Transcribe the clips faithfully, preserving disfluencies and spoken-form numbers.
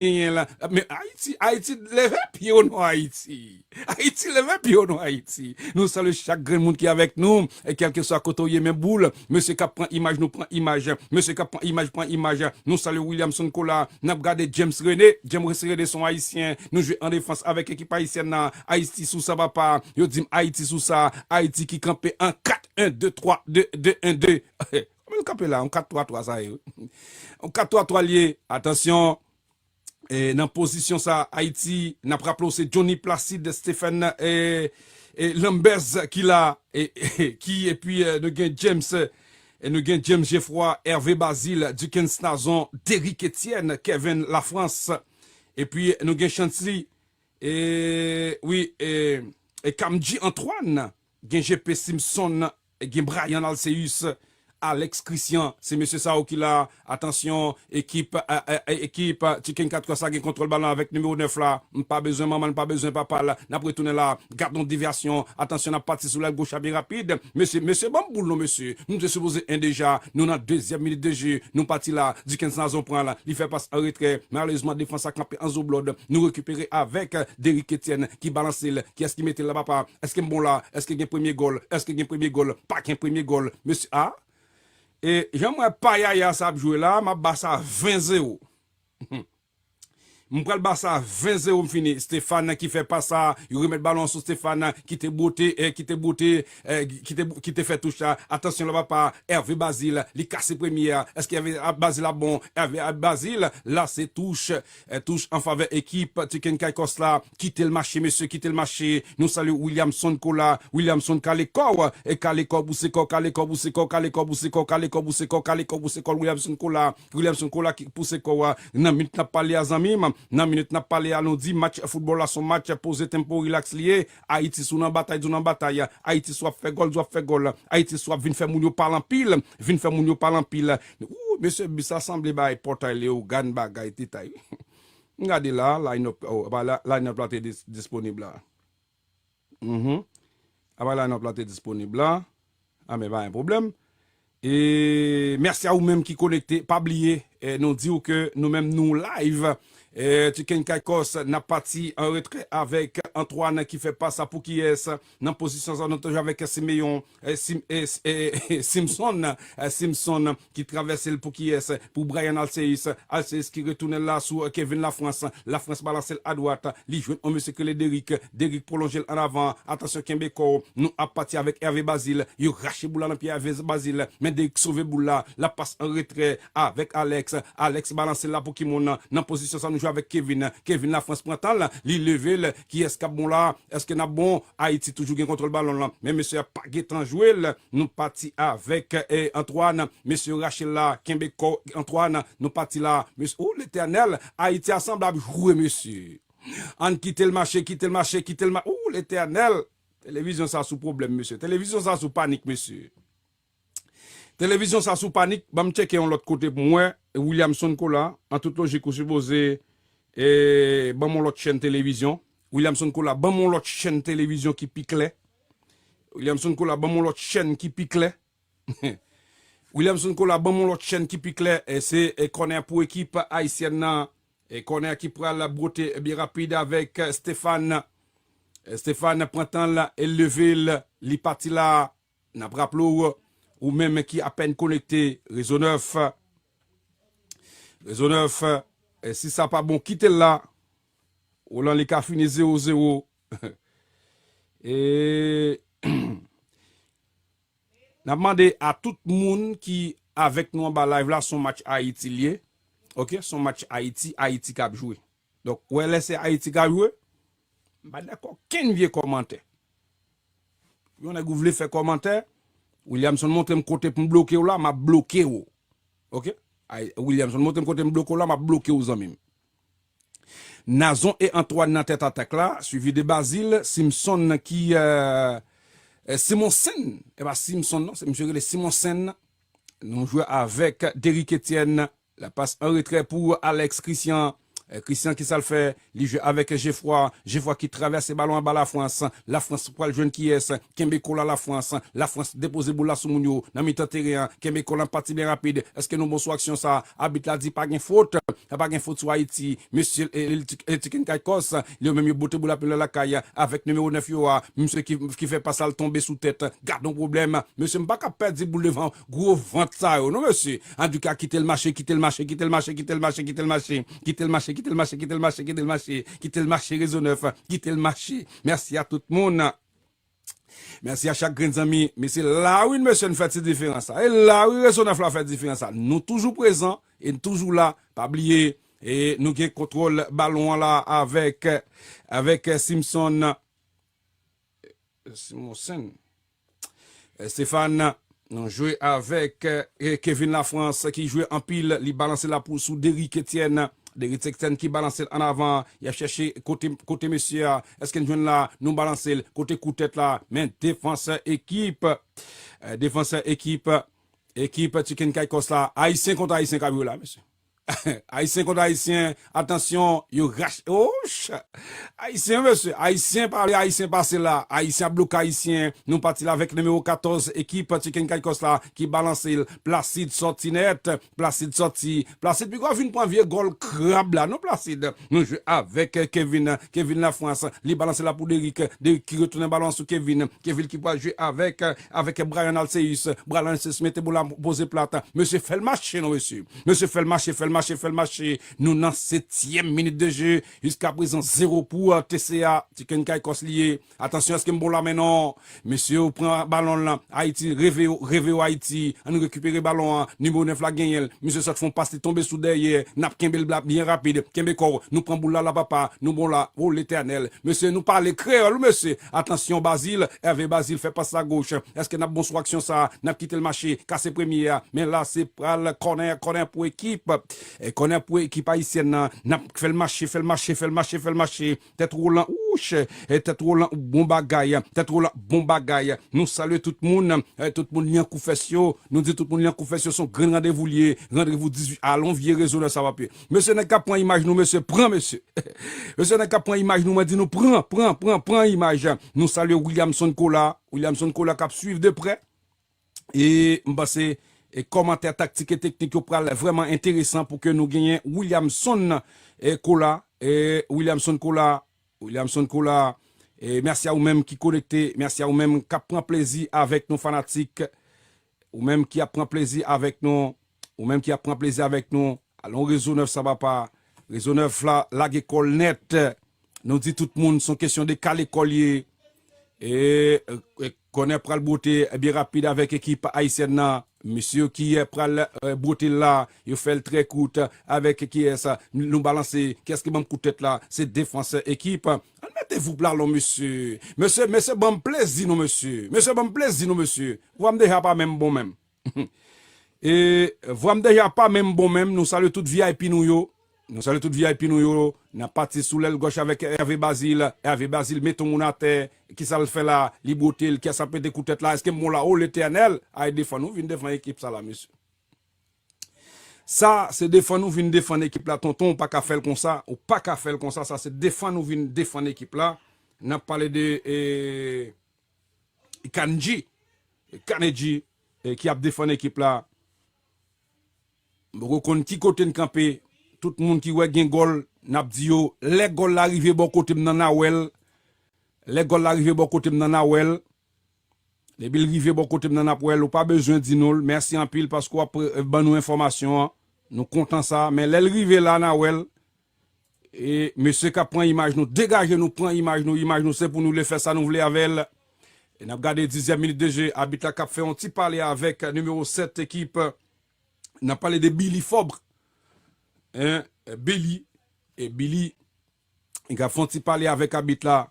genyen la. Men Ayiti, Ayiti, leve pye w non Ayiti. Ayiti, leve pye w non Ayiti. Nou salye chak grenn moun ki avèk nou, e kèlkeswa kote w ye, men boul, mesye k ap pran imaj, nou pran imaj, mesye k ap pran imaj, pran imaj. Nou salye Williamson Kola, n ap gade James René, James René se yon ayisyen, nou jwe an defans avèk ekip ayisyèn nan, Ayiti sou sa papa, yo di m Ayiti sou sa, Ayiti ki kanpe an kat, en, de, twa, de, de, en, de. Kòman l kanpe la? Yon kat twa twa sa ye wi. Yon kat twa twa l ye, atansyon, e, nan pozisyon sa, Ayiti, n ap raple w se Johnny Placide, Stephen, e, e, Lambers ki la, e, e, ki, epi, e, nou gen James, e, nou gen James Geoffroy, Hervé Bazile, Dickens Nazon, Derrick Etienne, Kevin Lafrance, epi nou gen Chancy, e, wi, e, e Kamji Antoine, gen J P Simpson, gen Brian Alceus, Alex Christian, se mesye sa yo ki la, atansyon, ekip, e, e, e, ekip, e, Chicken Cat Cross la gen kontwòl balon avèk nimewo nèf la, m pa bezwen manman l, m pa bezwen papa l, n ap retounen la, gad yon devyasyon, atansyon, n ap pati sou lèl goch la byen rapid, mesye, mesye, ban m boul non, mesye, nou te sipoze en deja, nou nan dezyèm minit de je, nou pati la, Dickens Nazon pran la, li fè pas an retrè, malerezman, defans la kanpe an zo blòd, nou rekipere avèk, e, Derrick Etienne, ki balanse l, kiyès ki mete l la, papa, èske m bon la, èske gen premye gòl, èske gen premye gòl, pa gen premye gòl, mesye, a, E jan m wè pa yaya sa ap jwe la, m ap ba sa ven zewo. M pral ba sa ven zewo, m fini. Stéphane ki fè pas sa, yo remèt balon sou Stéphane, ki te bwote, e, ki te bwote, e, ki te, ki te fè touch la. Atansyon la, papa, Hervé Bazile, li kase premye a. Èske Hervé Bazile ap bon? Hervé Bazile, la se touch, e, touch an favè ekip Chicken Caicos la. Kite l mache, mesye, kite l mache. Nou salye Williamson Kola. Williamson kale kò w, e kale kò w, pouse kò w, kale kò w, pouse kò w, kale kò w, pouse kò w, kale kò w, pouse kò w, kale kò w, pouse kò w, Williamson Kola. Williamson Kola ki pouse kò w. Nan minit n ap pale a, zanmi m, nan minit n ap pale a, nou di match foutbòl la se yon match poze tempo, relax li ye. Ayiti sou nan batay, di w nan batay. Ayiti sou ap fè gòl, di w ap fè gòl. Ayiti sou ap vin fè moun yo pale anpil, vin fè moun yo pale anpil. Ou, mesye, bis la sanble bay pòtay Leyogàn bagay detay. M gade la, line up, oh, line up la te dis-, disponib la. Mhm. Apa line up la te disponib la. A, men pa gen pwoblèm. E mèsi a ou menm ki konekte. Pa bliye, e, nou di w ke nou menm nou live. E, Chicken Caicos, n ap pati an retrè avèk Antoine ki fè pas sa pou kiyès. Nan pozisyon sa, nou toujou avèk Simeon, e, Sim-, e, e, Simpson, e, Simpson ki travèse l pou kiyès? Pou Brian Alceus. Alceus ki retounen la sou, e, Kevin Lafrance. Lafrance balanse l adwat. Li jwenn yon mesye ki rele Derrick. Derrick pwolonje l ann avan. Atansyon, kenbe kò w. Nou ap pati avèk Hervé Bazile. Yo rache boul la nan pye Hervé Bazile. Men Derrick sove boul la. L ap pas an retrè avèk Alex. Alex balanse l la pou ki moun? Nan pozisyon sa, nou jwe avèk Kevin. Kevin Lafrance pran tan l. Li leve l. Kiyès k ap bon la? Èske n ap bon? Ayiti toujou gen kontwòl balon lan. Men mesye a pa gentan jwe l. Nou pati avèk, e, Antoine. Mesye rache l la. Kenbe kò w, Antoine. Nou pati la. Mesye, o, Letènèl. Ayiti a sanble ap jwe, mesye. Ann kite l mache, kite l mache, kite l ma-, o, Letènèl. Televizyon sa sou pwoblèm, mesye. Televizyon sa sou panik, mesye. Televizyon sa sou panik. Ban m tcheke yon lòt kote pou m wè. Williamson Kola, an tout lojik, ou sipoze, e, ban m yon lòt chèn televizyon. Williamson Kola, ban m yon lòt chèn televizyon ki pi klè. Williamson Kola, ban m yon lòt chèn ki pi klè. Williamson Kola, ban m yon lòt chèn ki pi klè. E se, e, kònè pou ekip ayisyèn nan. E kònè ki pral bwote, e, byen rapid avèk, e, Stéphane. E, Stéphane pran tan l, e leve l, li pati la. N ap raple w, ou menm ki apèn konekte, Rezo nèf. Rezo nèf, e si sa pa bon, kite l la. Ou lan li ka fini zewo zewo. E n ap mande a tout moun ki avèk nou anba live la, se yon match Ayiti l ye. Oke, se yon match Ayiti, Ayiti k ap jwe. Donk, ou wè lè se Ayiti k ap jwe, m pa dakò okenn vye kòmantè. Yon nèg ou vle fè kòmantè, Williamson montre m kote pou m bloke w la, m ap bloke w. Oke? Ay, Williamson montre m kote m bloke w la, m ap bloke w, zanmi m. Nazon e Antoine nan tèt atak la, swivi de Bazil, Simpson ki, euh, euh, Simonsen, e pa Simpson non, se misye rele Simonsen. Nou jwe avèk Derrick Etienne, la pas an retrè pou Alex Christian, Eh, Christian, ki sa l fè? Li jwe avèk Jefwa. Jefwa ki travèse balon anba Lafrans. Lafrans pral jwenn kiyès? Kenbe kò la, Lafrans. Lafrans depoze boul la sou moun yo nan mitan teren an. Kenbe kò la, pati byen rapid. Èske nou bon sou aksyon sa? Abit la di pa gen fot. Pa gen fot sou Ayiti. Mesye, eh, eh, Tiken Caicos, li yo menm yo bote boul la pile lakay avèk nimewo nèf yo a. Mesye ki, ki fè pas la l tonbe sou tèt. Gad yon pwoblèm. Mesye, m pa ka pèdi boul devan gwo vant sa yo, non, mesye. Andika, kite l mache, kite l mache, kite l mache, kite l mache, kite l mache, kite l mache, kite l mache, kite l mache, kite l mache, kite l mache, Rezo Nèf, kite l mache. Mèsi a tout moun. Mèsi a chak grenn zanmi. Men se la wi, mesye, n fè ti diferans la. E la wi, Rezo Nèf la fè diferans la. Nou toujou prezan e n toujou la. Pa bliye, e nou gen kontwòl balon an la avèk, avèk Simpson. Simonsen. Eh, Stéphane, nou jwe avèk, eh, Kevin Lafrans ki jwe anpil. Li balanse la pou sou Derrick Etienne. Derrick Etienne ki balanse l an avan. Y ap chèche kote, kote mesye a. Èske n jwenn la? Nou balanse l. Kote kou tèt la? Men defansè ekip. Eh, defansè ekip. Ekip Tiken Caicos la. Ayisyen kont Ayisyen k ap jwe la, mesye. Ayisyen kont Ayisyen, atansyon, yo rache. Ouch! Ayisyen, mesye, Ayisyen pale, Ayisyen pase la. Ayisyen ap bloke Ayisyen. Nou pati la avèk nimewo katòz, ekip Tiken Caicos la, ki balanse l. Placide sòti nèt. Placide sòti. Placide poko vin pran vye gòl krab la, non, Placide. Nou jwe avèk Kevin. Kevin Lafrans. Li balanse la pou Derrick. Derrick ki retounen balon sou Kevin. Kevin ki pral jwe avèk, avèk Brian Alceus. Brian Alceus mete boul la poze plat. Mesye, fè l mache, non, mesye. Mesye, fè l mache, fè l mache, fè l mache. Nou nan setyèm minit de je. Jiska prezan, zewo pou, eh, T C A. Tiken Caicos li ye. Atansyon, èske m bon la men non? Mesye, ou pran balon la. Ayiti, reve yo, reve yo Ayiti. Ann rekipere balon an. Nimewo nèf la genyen l. Misye sot fè yon pas, li tonbe sou dèyè. N ap kenbe l byen rapid. Kenbe kò w. Nou pran boul la, la papa. Nou bon la. O Letènèl. Mesye, nou pale kreyòl, wi, mesye. Atansyon, Bazil. Hervé Bazil fè pas la goch. Èske n ap bon sou aksyon sa? N ap kite l mache. Kase premye a. Men la, se pral kònè, kònè pou ekip. E kònè pou ekip ayisyèn nan. N ap fè l mache, fè l mache, fè l mache, fè l mache. Tèt Roland, ouch, e tèt Roland, bon bagay, tèt Roland, bon bagay. Nou salye tout moun, e tout moun li an kou fès yo. Nou di tout moun li an kou fès yo, se yon grenn randevou li ye. Randevou dizuit, alon vye rezo nan sa papye. Mesye nèg k ap pran imaj nou, mesye, pran mesye. Mesye nèg k ap pran imaj nou, mwen di nou pran, pran, pran, pran imaj. Nou salye Williamson Kola, Williamson Kola k ap swiv de prè. E m panse, e kòmantè taktik e teknik yo pral vrèman enteresan pou ke nou genyen Williamson, e Kola, e Williamson Kola, Williamson Kola, e mèsi a ou menm ki konekte, mèsi a ou menm k ap pran plezi avèk nou fanatik, ou menm ki ap pran plezi avèk nou, ou menm ki ap pran plezi avèk nou, alon Rezo Nèf sa papa, Rezo Nèf la lage kò l nèt. Nou di tout moun, se yon kesyon de kale kò l ye. E, e, kònè pral bwote byen rapid avèk ekip ayisyèn nan. Mesye yo ki, e, pral, e, bwote l la, yo fè l trè kout avèk kiyès nou balanse. Kiyès ki ban m kout tèt la? Se defansè ekip. Ann mete voup la lon, mesye. Mesye, mesye, ban m plezi non, mesye. Mesye, ban m plezi non, mesye. Vwa m deja pa menm bon menm. E vwa m deja pa menm bon menm. Nou salye tout V I P nou yo. Nou salye tout V I P nou yo. N ap pati sou lèl gòch avèk Hervé Bazil. Hervé Bazil mete yon moun atè. Kisa l fè la? Li bwote l. Kiyès ap mete kou tèt la? Èske m bon la? O Letènèl! Ay, defann. Nou vin defann ekip sa la, mesye. Sa, se defann nou vin defann ekip la, tonton. Ou pa ka fè l konsa. Ou pa ka fè l konsa. Sa, se defann nou vin defann ekip la. N ap pale de, e, Kandji, Kanedji, e, ki ap defann ekip la. M poko konn ki kote n kanpe. Tout moun ki wè gen gòl, n ap di yo, lè gòl la rive bò kote m nan, n a wè l. Lè gòl la rive bò kote m nan, n a wè l. Depi l rive bò kote m nan, n ap wè l. Ou pa bezwen di nou l. Mèsi anpil paske w ap, e, ban nou enfòmasyon an. Nou kontan sa. Men lè l rive la, n a wè l. E mesye k ap pran imaj nou, degaje nou, pran imaj nou, imaj nou se pou nou, le fè sa nou vle avè l. E n ap gade dizyèm minit de je, abit la k ap fè yon ti pale avèk nimewo sèt ekip. N ap pale de Billy Fabre. Hein, Billy, e Billy, li k ap fè yon ti pale avèk abit la.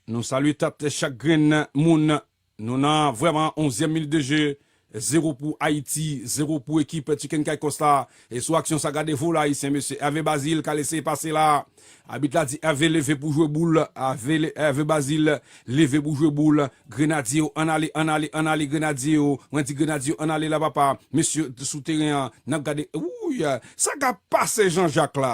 Nou salye tat chak grenn moun. Nou nan vrèman onzyèm minit de je. Zewo pou Ayiti, zewo pou ekip Chicken Caicos la. E sou aksyon sa, gade vòlè ayisyen, mesye. Hervé Bazil k al eseye pase la. Abit la di Hervé leve pou jwe boul. Hervé, Hervé Bazil leve pou jwe boul. Grenadye yo, ann ale, ann ale, ann ale, Grenadye yo. Mwen di Grenadye yo, ann ale la, papa. Mesye, sou teren an, n ap gade. Wouy, sa k ap pase Jean-Jacques la.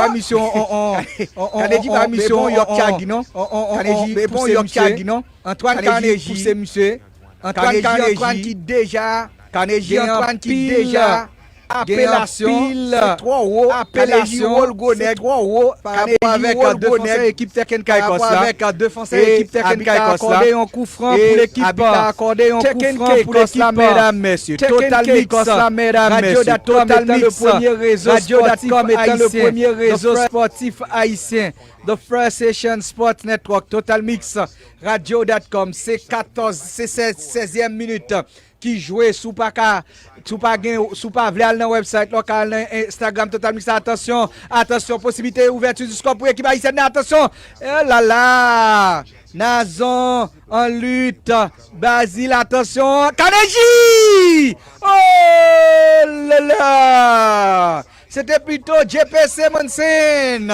pa misye on on on on on on on yon Carnegie non. Carnegie pouse misye. Antoine Carnegie pouse misye. Antoine Carnegie ki deja Carnegie Antoine ki deja apelasyon se twò wo. Apelasyon se twò wo. Parapò avèk defansè ekip Tech and Caicos la. Avèk defansè ekip Tech and Caicos la. Akòde yon kou fran pou lekip Tech and Caicos la, medam mesye. Total Mix la, medam mesye. Total Mix. Radio dot com etan le premye rezo spòtif ayisyen. Radio dot com etan le premye rezo spòtif ayisyen. The First Asian Sports Network, Total Mix, radio dot com, se katòz, se sèz, sèzyèm minit ki jwe. Si w pa ka, si w pa gen, si w pa vle al nan website la, w ka al nan Instagram Total Mix la. Atansyon, atansyon, posiblite ouvèti di skò pou ekip ayisyèn nan. Atansyon, e la la! Nazon an lit. Bazil, atansyon. Kaneji! Oh la la! Se te plito J P Simonsen.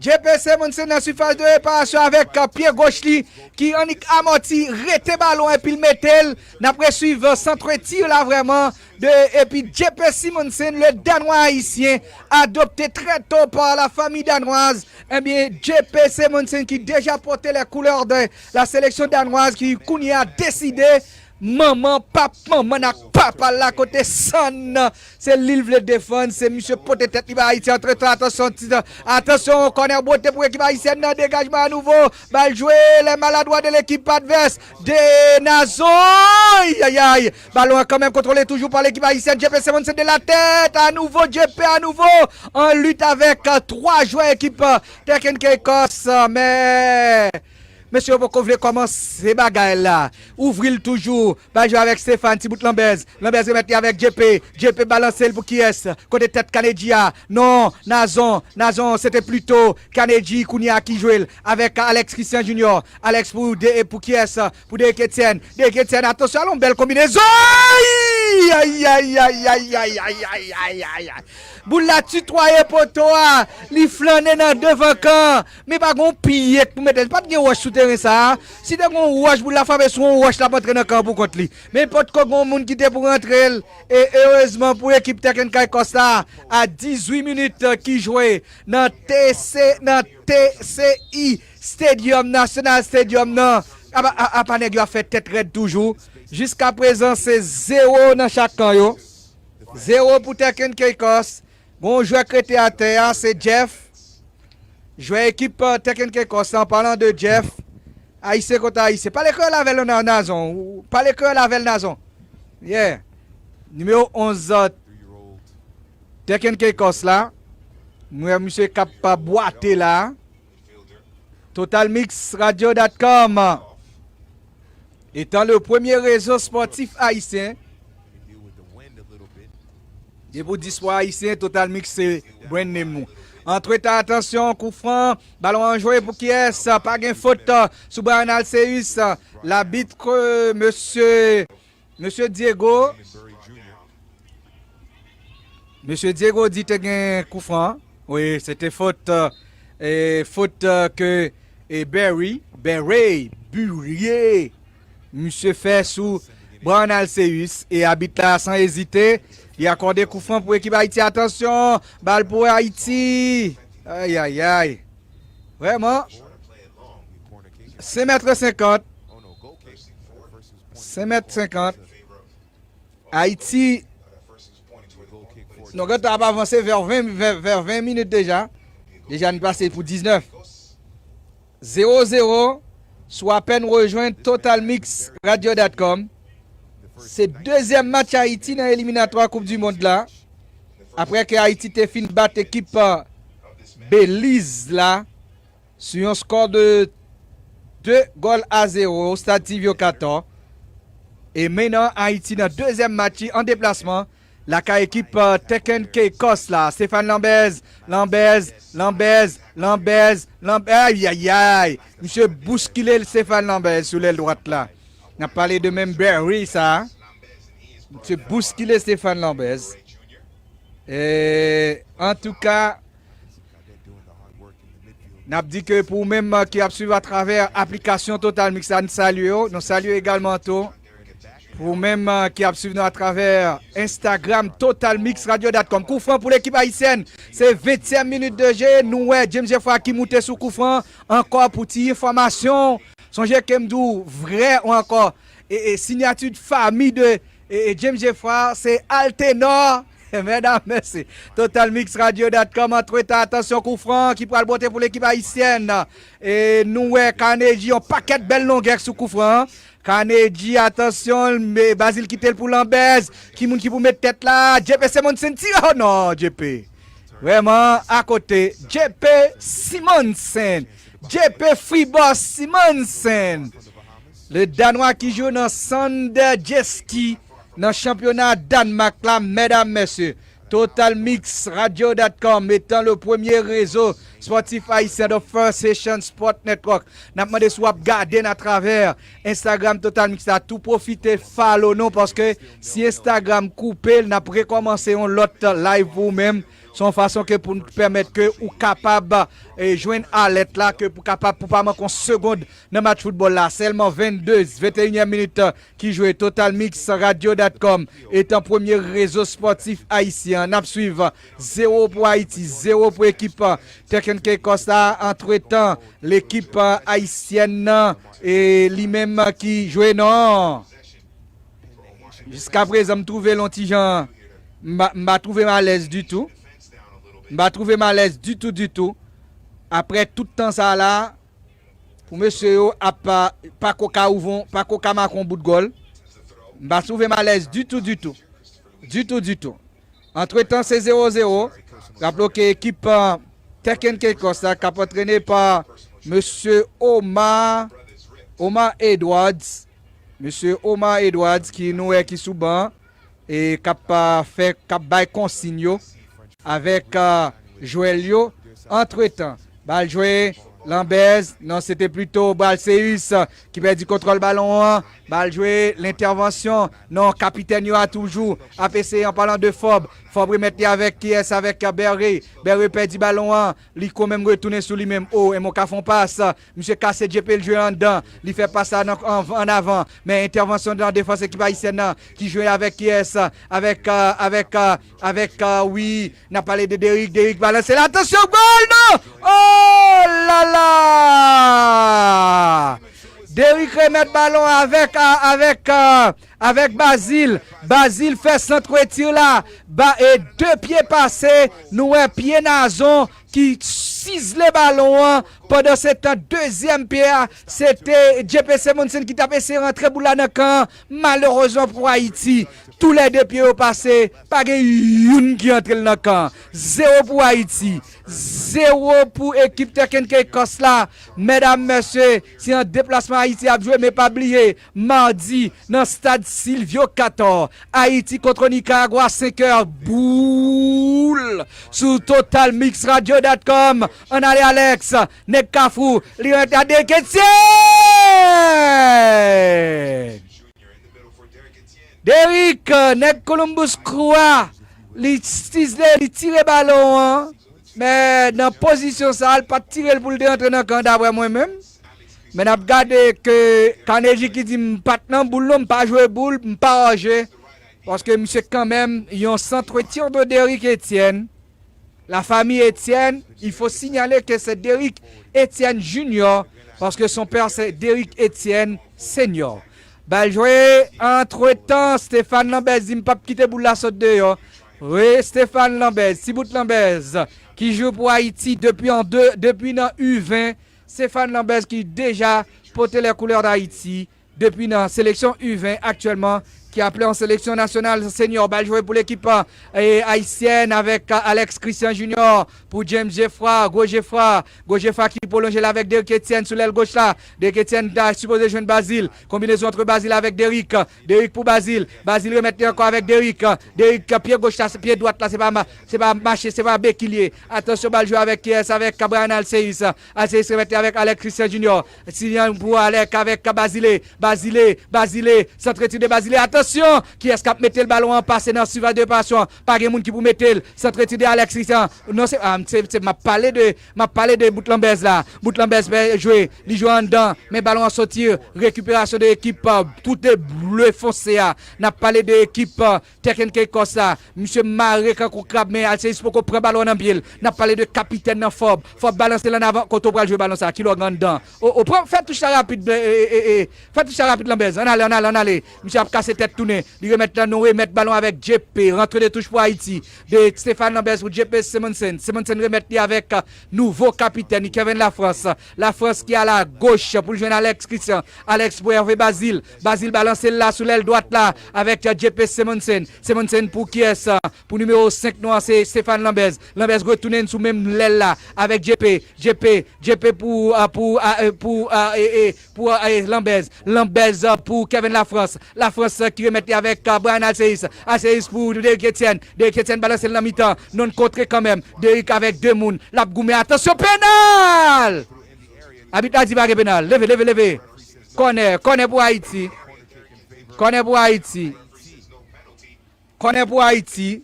J P Simonsen nan sifas de reparasyon avèk pye goch li ki annik amòti, rete balon epi l mete l. N ap reswiv sant tir la vrèman de epi J P Simonsen, le Danois haïtien, adopté très tôt par la famille danoise. Ebyen, J P Simonsen ki deja pote les couleurs de la sélection danoise ki kounye a deside manman, pap, manman n ak papa l la kote sann nan. Se li l vle defann, se misye pote tèt li ba Ayiti. Antretan, atansyon, ti, atansyon, kònè bwote pou ekip ayisyèn nan, degajman a nouvo. Bal jwe, les maladroits de l'équipe adverse. De Nazon, ayayay. Balon an kanmenm kontwole toujou pa lekip ayisyèn. J P Simonsen de la tèt, a nouvo, J P a nouvo. An lit avèk euh, twa jwè ekip euh, Tekken Caicos, euh, men mesye yo poko vle kòmanse bagay la. Ouvri l toujou. Bal jwe avèk Stéphane, ti bout Lanbèz. Lanbèz remèt li avèk J P. J P balanse l pou kiyès? Kote tèt Kanedji a? Non, Nazon, Nazon, se te plito Kanedji kounye a ki jwe l avèk Alex Christian Junior. Alex pou de, pou kiyès? Pou Derrick Etienne. Derrick Etienne, atansyon, alon bèl konbinezon! Ay, ay, ay, ay, ay, ay, ay, ay, ay, ay, ay. Boul la titwaye poto a, li flannen nan devan kan, men pa gon pye k pou mete l. Pa t gen wòch sou teren sa a. Si te gon wòch, boul la frape sou yon wòch, l ap antre nan kan pou kont li. Men potko gon moun ki te pou rantre l. E erezman pou ekip Tekken Caicos la, a dizuit minit ki jwe nan T C, nan T C I Stadium, National Stadium nan. Apa, a- apa nèg yo ap fè tèt rèd toujou. Jiska prezan, se zewo nan chak kan yo. Zewo pou Tekken Caicos. Gon jwè k rete atè a, se Jeff. Jwè ekip euh, Tekken Caicos, an palan de Jeff. Ayisyen kont ayisyen. Pale kreyòl avè l, Na- Nazon. Ou- Pale kreyòl avè l, Nazon. Yeah. Nimewo onz euh, Tekken Caicos la. M wè misye k ap bwate la. Total Mix Radio dot com étant le premier réseau sportif haïtien. E pou dispò ayisyen, Total Mix se brand name nou. Antretan, atansyon, kou fran, balon an jwe pou kiyès? Pa gen fot euh, sou Brian Alceus. Labit, euh, mesye, mesye Diego. Mesye Diego di te gen kou fran. Wi, se te fot, euh, e, fot euh, ke e Berry, Berry, Burye, misye fè sou Brian Alceus. E abit la, san ezite, li akòde kou fran pou ekip Ayiti. Atansyon, bal pou Ayiti. Ayayay. Vrèman, senk mèt senkant. Senk mèt senkant. Ayiti, nou gentan ap avanse vè ven, vè, vè ven minit deja. Deja n pase pou diznèf. Zewo zewo, si w apèn rejwenn Total Mix Radio dot com. Se dezyèm match Ayiti nan eliminatwa Koup di Mond la. Apre ke Ayiti te fin bat ekip euh, Beliz la sou yon skò de de gòl a zewo o stad Tivyo Katò. E men nan Ayiti nan dezyèm match li an deplasman lakay ekip euh, Tekken Caicos la. Stéphane Lambèz, Lambèz, Lambèz, Lambèz, Lambèz, ayayay. Misye bouskile Stéphane Lambèz sou lèl dwat la. N ap pale de menm Berry sa. Misye bouskile Stéphane Lambèz. E antouka, n ap di ke pou ou menm ki ap swiv atravè aplikasyon Total Mix la, n salye w. Nou salye egalman tou pou ou menm ki ap swiv nou atravè Instagram Total Mix Radio dot com. Kou fran pou lekip ayisyèn, se ventyèm minit de je. Nou wè James Jeffroy ki moute sou kou fran ankò pou ti enfòmasyon. Sonje ke m di w vrè ou ankò e, e, sinyati fami de e, e, James Jeffroy, se Altenor. Medam, mesye. Total Mix Radio dot com, antretan, atansyon, kou fran ki pral bote pou lekip ayisyèn. E nou wè Kaneji, yon pakèt bèl longè sou kou fran. Kaneji, atansyon, Bazil kite l pou Lanbèz. Ki moun ki pou met tèt la? J P Simonsen tire. Oh non, J P. Vrèman, akote. J P Simonsen. J P Fribò Simonsen. Le Danwa ki jwe nan Sanderjeski nan chanpyona Danmak la, medam, mesye. Total Mix Radio dot com étant le premier réseau Spòtif ayisyen, the First Haitian Sport Network. N ap mande si w ap gade n atravè Instagram Total Mix la, tou pwofite follow nou, paske si Instagram koupe l, n ap rekòmanse yon lòt live pou ou menm. Se yon fason ke pou n pèmèt ke ou kapab eh, jwenn alèt la, ke pou kapab pou pa manke yon segonn nan match foutbòl la. Sèlman vennde, venteyinyèm minit ki jwe. Total Mix Radio dot com etan premye rezo spòtif ayisyen an. N ap swiv zewo pou Ayiti, zewo pou ekip Tech and K Costa. Antretan, lekip ayisyèn nan e li menm ki jwe non. Jiska prezan, m twouve l yon ti jan, m pa, m pa twouve m alèz ditou. M pa twouve m alèz ditou, ditou. Apre tout tan sa la, pou mesye yo ap pa, pa ko ka ouvè, pa ko ka make yon bout gòl. M pa twouve m alèz ditou, ditou. Ditou, ditou. Antretan, se zewo zewo. Raple w ke ekip uh, Tech and K Costa k ap antrene pa mesye Omar, Omar Edwards. Mesye Omar Edwards ki nou wè ki sou ban e k ap uh, fè, k ap bay konsiy yo avèk uh, jwè l yo. Antretan, bal jwe, Lambèz, non, se te plito Balseus ki pèdi kontwòl balon an. Bal jwe, lentèvansyon, non, kapitèn yo a toujou ap eseye an palan de Fòb. Fòb remèt li avèk kiyès? Avèk Bèré. Bèré pèdi balon an. Li ko menm retounen sou li menm. O, Emo ka fè yon pas. Misye kase Djepe, l jwe anndan. Li fè pas la nan, an, an avan. Men entèvansyon nan defans ekip ayisyèn nan ki jwe avèk kiyès? Avèk, uh, avèk, uh, avèk, uh, wi, n ap pale de Derick. Derick balanse la. Atansyon, gòl, non! Oh la la! Derick remèt balon avèk, uh, avèk, uh, avèk Bazil. Bazil fè sant reti la. Ba, e de pye pase, nou wè pye Nazon ki sizle balon an. Pandan se tan, dezyèm pye a, se te J P Simonsen ki t ap eseye rantre boul la nan kan an. Malerezman pou Ayiti, tou lè de pye yo pase, pa gen youn ki antre l nan kan an. Zewo pou Ayiti, zewo pou ekip Tech and K Costa la. Medam, mesye, se yon deplasman Ayiti ap jwe, men pa bliye, madi, nan stad Silvio Cator, Ayiti kont Nikaragwa, senk è boul, sou Total Mix Radio dot com. Ann ale, Alex, nèg Kafou, li rete a Derick Etienne. Derick, nèg Columbus Crew a, li sizle, li tire balon an. Men nan pozisyon sa a, l pa t tire l pou l te antre nan kan, daprè mwen menm. Men n ap gade ke Carnegie ki di, "M pa t nan boul non, m pa jwe boul, m pa an je." Paske misye kanmenm yon sant reti de Derick Etienne. La famille Etienne, il faut signaler que c'est Derick Etienne Junior, parce que son père c'est Derick Etienne Senior. Bal jwe, antretan, Stéphane Lambèze di, "M p ap kite boul la sot deyò." Wi, Stéphane Lambèze, ti bout Lambèze, ki jwe pou Ayiti depi an de, depi nan U ven. Stéphane Lambèze ki deja pote les couleurs d'Haïti depi nan seleksyon U ven aktyèlman, ki aple an seleksyon nasyonal senior. Bal jwe pou lekip, eh, ayisyèn avèk, eh, Alex Christian Junior, pou James Geffrard, Gwo Geffrard, Gwo Geffrard ki pwolonje l avèk Derick Etienne sou lèl goch la. Derick Etienne ta sipoze jwenn Bazil. Konbinezon antre Bazil avèk Derick. Derick pou Bazil. Bazil remèt li ankò avèk Derick. Derick, pye goch la, pye dwat la, se pa ma-, se pa mache, se pa beki l ye. Atansyon, bal jwe avèk kiyès? Avèk Brian Alceus. Alceus remèt li avèk Alex Christian Junior. Siyan pou Alex avèk Bazile. Bazile, Bazile, sant reti de Bazile. Atansyon, kiyès k ap mete l balon an pase nan sivay de pasyon? Pa gen moun ki pou mete l. Sant reti de Alex Christian. Non, se, ah, se, se, m ap pale de, m ap pale de bout Lambèze la. Bout Lambèze fè jwe, li jwe anndan, men balon an soti, rekiperasyon de ekip, euh, tout de ble fonse a. N ap pale de ekip, euh, Tech and K Costa. Misye mare kankou krab, men Alceus poko pran balon nan pye l. N ap pale de kapitèn nan Fòb. Fòb balanse l ann avan, kote w pral jwe balon sa? Kilè w gen anndan? O, o, pran, fè touch la rapid, e, e, e, e, fè touch la rapid, Lambèze. Ann ale, ann ale, ann ale. Misye ap kase tèt tounen. Li remèt la, nou remèt balon avèk J P. Rantre de touch pou Ayiti. De Stéphane Lambèze pou J P Simonsen. Simonsen remèt li avèk, euh, nouvo kapitèn, Kevin Lafrance. Lafrance ki a la goch pou l jwenn Alex Christian. Alex pou Hervé Bazil. Bazil balanse l la sou lèl dwat la avèk, euh, J P Simonsen. Simonsen pou kiyès? Pou nimewo senk nou an, se Stéphane Lambèze. Lambèze retounen sou menm lèl la avèk J P. J P, J P pou, euh, pou, euh, euh, pou, euh, e, e, pou, euh, e, Lambèze. Lambèze, euh, pou Kevin Lafrance. Lafrance, euh, ki remèt li avèk, uh, Bryan Alceus. Alceus pou Derrick Etienne. Derrick Etienne balanse l nan mitan. Non kontre kanmenm. Derrick avèk de moun. L ap goumen. Atansyon, penal! Abit la di pa gen penal. Leve, leve, leve. Kònè, kònè pou Ayiti. Kònè pou Ayiti. Kònè pou Ayiti.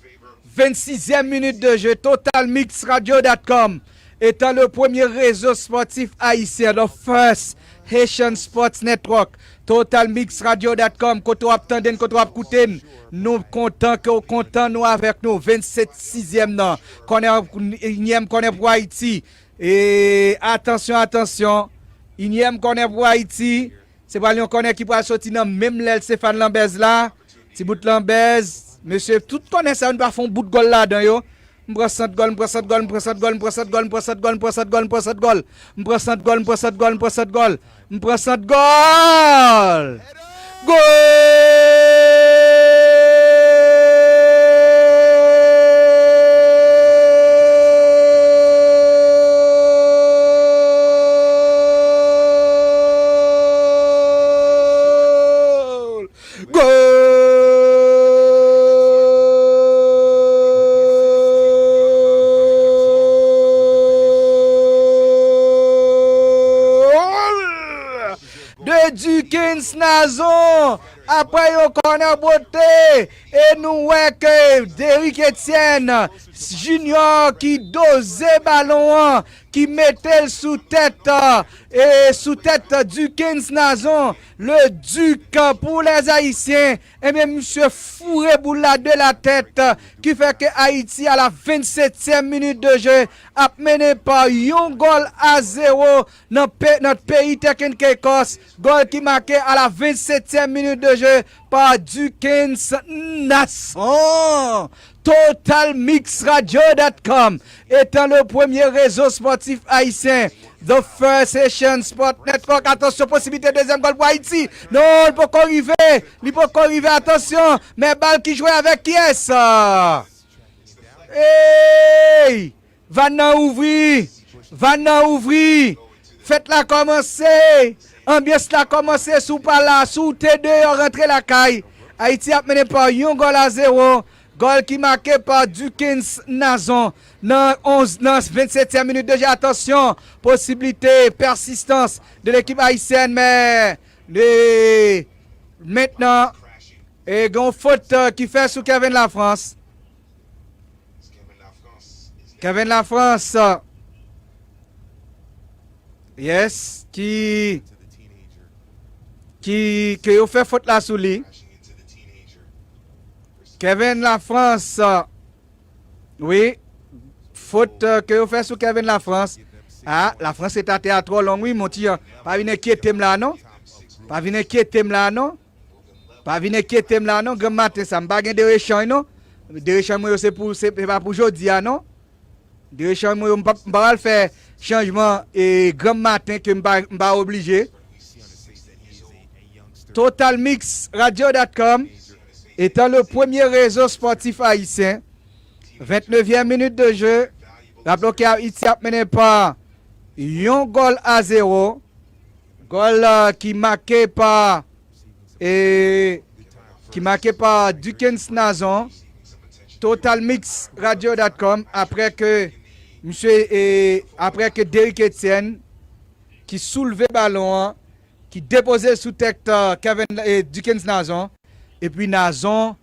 Vingt-sixième minute de jeu. Total Mix Radio dot com étant le premier réseau sportif haïtien, the first Haitian Sports Network. Total Mix Radio dot com, kote w ap tande n, kote w ap koute n. Nou kontan ke w kontan, nou avèk nou. Vingt-sept sixième nan. Kònè, inyèm kònè pou Ayiti. E atansyon, atansyon. Inyèm kònè pou Ayiti. Se pral yon kònè ki pral soti nan menm lèl Stéphane Lambèz la. Ti bout Lambèz. Mesye, tout kònè sa yo, nou pa fè yon bout gòl ladan yo. M pran sant gòl, m pran sant gòl, m pran sant gòl, m pran sant gòl, m pran sant gòl, m pran sant gòl, m pran sant gòl, m pran sant gòl, m pran sant gòl, m pran sant gòl. Gòl! Gòl! De Dukens Nazon, apre yon kònè bote, e nou wè ke Derrick Etienne Junior ki doze balon an, ki mete l sou tèt, e sou tèt Dukens Nazon, le Duc pour les Haïtiens, ebyen, misye foure boul la de la tèt, ki fè ke Ayiti, a la vingt-septième minute de jeu, ap mennen pa yon gòl a zewo nan pe-, nan peyi Turk and Caicos. Gòl ki make a la vingt-septième minute de jeu pa Dukens Nazon. Total Mix Radio dot com étant le premier réseau sportif haïtien, the first Haitian Sport Network. Atansyon, posiblite dezyèm gòl pou Ayiti. Non, li poko rive. Li poko rive, atansyon. Men bal ki jwe avèk kiyès? Ey! Vàn nan ouvri! Vàn nan ouvri! Fèt la kòmanse! Anbyans la kòmanse, si w pa la, si w te deyò, rantre lakay. Ayiti ap mennen pa yon gòl a zewo. Gòl ki make pa Dukens Nazon nan onz, nan vennsètyèm minit de jeu. Atansyon, posiblite pèsistans de lekip ayisyèn, men, e, mentnan, e, gen yon fot, e, ki fè sou Kevin Lafrance. Kevin Lafrance, yes, ki, ki, ke yo fè fot la sou li. Kevin Lafrance, wi, fot, e, ke yo fè sou Kevin Lafrance. A, Lafrance se tate a twò long, wi, mon ti jan. Pa vin enkyete m la, non. Pa vin enkyete m la, non. Pa vin enkyete m la non, granm maten sa. M pa gen de rechanj non. De rechanj mwen yo se pou, se, se pa pou jodi a non. De rechanj mwen yo, m pa, m pa pral fè chanjman, e, granm maten ke m pa, m pa oblije. Total Mix Radio dot com étant le premier réseau sportif haïtien. Vennnevyèm minit de jeu. Rappelons que Haïti ap mennen pa yon gòl a zewo. Gòl, e, ki make pa, e, ki make pa Dukens Nazon. Total Mix Radio dot com, apre ke misye, e, apre ke Derrick Etienne ki soulve balon an, ki depoze l sou tèt, e, Kevin, e, Dukens Nazon. Epi Nazon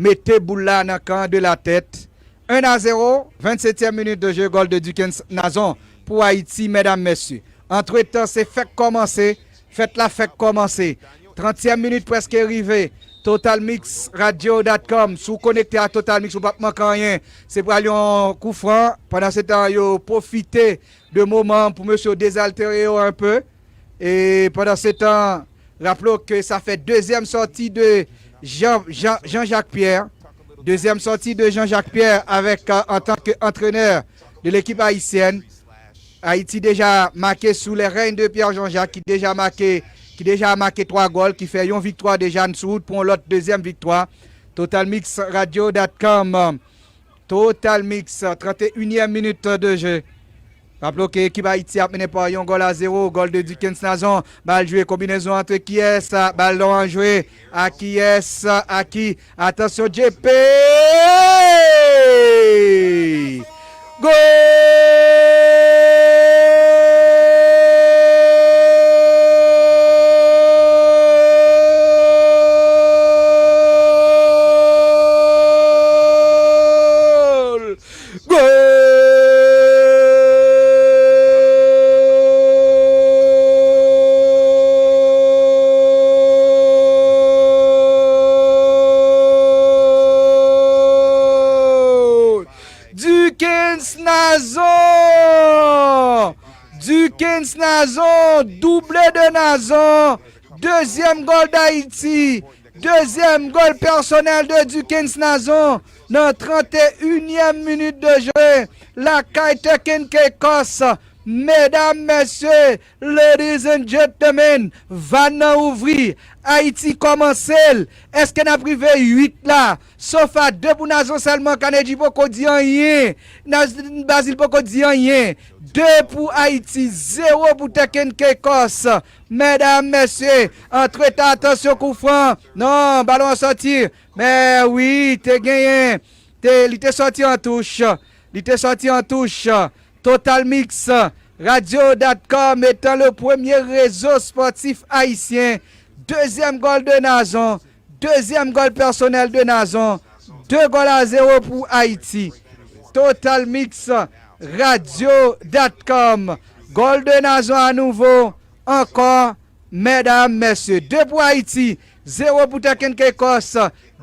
mete boul la nan kan de la tèt. Un à zéro, vennsetyèm minit de jeu, gòl de Dukens Nazon pou Ayiti, medam, mesye. Antretan, se fèk kòmanse, fèt la fèk kòmanse. Trantyèm minit prèske rive. Total Mix Radio dot com, si w konekte a Total Mix, ou p ap manke anyen. Se pral yon kou fran. Pandan se tan, yo pwofite de moman pou mesye yo dezaltere yo un peu. E pandan se tan, rappelons que ça fait deuxième sortie de Jean, Jean, Jean-Jacques Pierre. Deuxième sortie de Jean-Jacques Pierre avec, euh, en tant qu'entraîneur de l'équipe haïtienne. Ayiti deja make sou les règnes de Pierre Jean-Jacques ki deja make, ki deja make twa gòl, ki fè yon viktwa deja, n sou wout pou yon lòt dezyèm viktwa. Total Mix Radio dot com. Total Mix, trannteyinyèm minit de jeu. Pa bloke, ekip Ayiti ap mennen pa yon gòl a zewo. Gòl de Duckens Nazon. Bal jwe, konbinezon antre kiyès? Balon an jwe a kiyès? A ki? Atansyon, J P! Gòl! Gòl! Duckens Nazon! Duckens Nazon, double de Nazon, dezyèm gòl d'Ayiti, dezyèm gòl pèsonèl de Duckens Nazon nan trannteyinyèm minit de jeu, lakay Tekken Caicos, medam, mesye, ladies and gentlemen, van nan ouvri, Ayiti kòmanse l, èske n ap rive uit la? Sofa de pou Nazon sèlman, Kanedji poko di anyen. Naz-, Bazil poko di anyen. De pou Ayiti, zewo pou Tekken Caicos. Medam, mesye, antretan, atansyon, koufran. Non, balon an sòti. Men wi, te genyen. Te, li te sòti an touch. Li te sòti an touch. Total Mix, radio dot com étant le premier réseau sportif haïtien. Dezyèm gòl de Nazon. Dezyèm gòl pèsonèl de Nazon. De gòl a zewo pou Ayiti. Total Mix, radio dot com. Gòl de Nazon a nouvo. Ankò, medam, mesye. De pou Ayiti, zewo pou Tekken Caicos.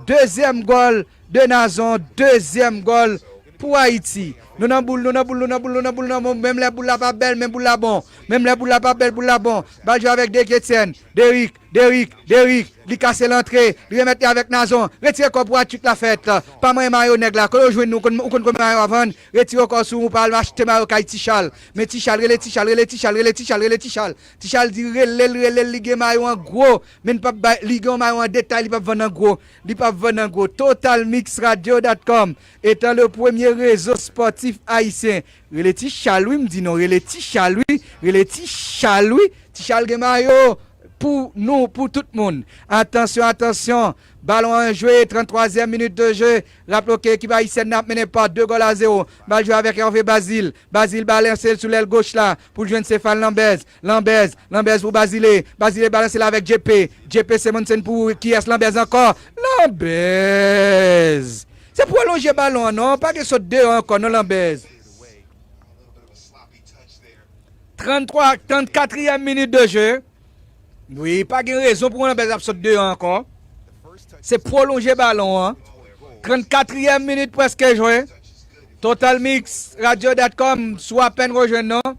Dezyèm gòl de Nazon, dezyèm gòl pou Ayiti. Nou nan boul, nou nan boul, nou nan boul, nou nan boul, nou nan boul. Menm lè boul la pa bèl, men boul la bon. Menm lè boul la pa bèl, boul la bon. Bal jwe avèk Derrick Etienne. Derrick, Derrick, Derrick. Li kase l antre, li remèt li avèk Nazon. Retire kò pou atchit la fèt. Pa manyen mayo nèg la. Kote w jwenn nou, ou konn, ou konn konbyen mayo a vann? Retire kò sou ou, pa al achte mayo kay Ti Chal. Men Ti Chal, rele Ti Chal, rele Ti Chal, rele Ti Chal, rele Ti Chal. Ti Chal di rele l, rele l, li gen mayo an gwo. Men li p ap bay, li gen yon mayo an detay, li p ap vann an gwo. Li p ap vann an gwo. Total Mix Radio dot com étant le premier réseau sportif haïtien. Rele Ti Chal wi, m di non, rele Ti Chal wi, rele Ti Chal wi. Ti Chal gen mayo pou nou, pou tout moun. Atansyon, atansyon. Balon an jwe, tranntwazyèm minit de jeu. Raple ke ekip ayisyèn nan ap mennen pa de gòl a zewo. Bal jwe avèk Hervé Bazile. Bazile balanse l sou lèl goch la pou l jwenn Stéphane Lambèze. Lambèze, Lambèze pou Bazile. Bazile balanse l avèk J P. J P Simonsen pou kiyès? Lambèze ankò. Lambèze! Se pwolonje balon an non. Pa gen sot deyò ankò non Lambèze. Tranntwa, trannkatriyèm minit de jeu. Wi, pa gen rezon pou Lambèze ap sot deyò ankò. Se pwolonje balon an. Trannkatriyèm minit prèske jwe. Total Mix, radio dot com, si w apèn rejwenn nou.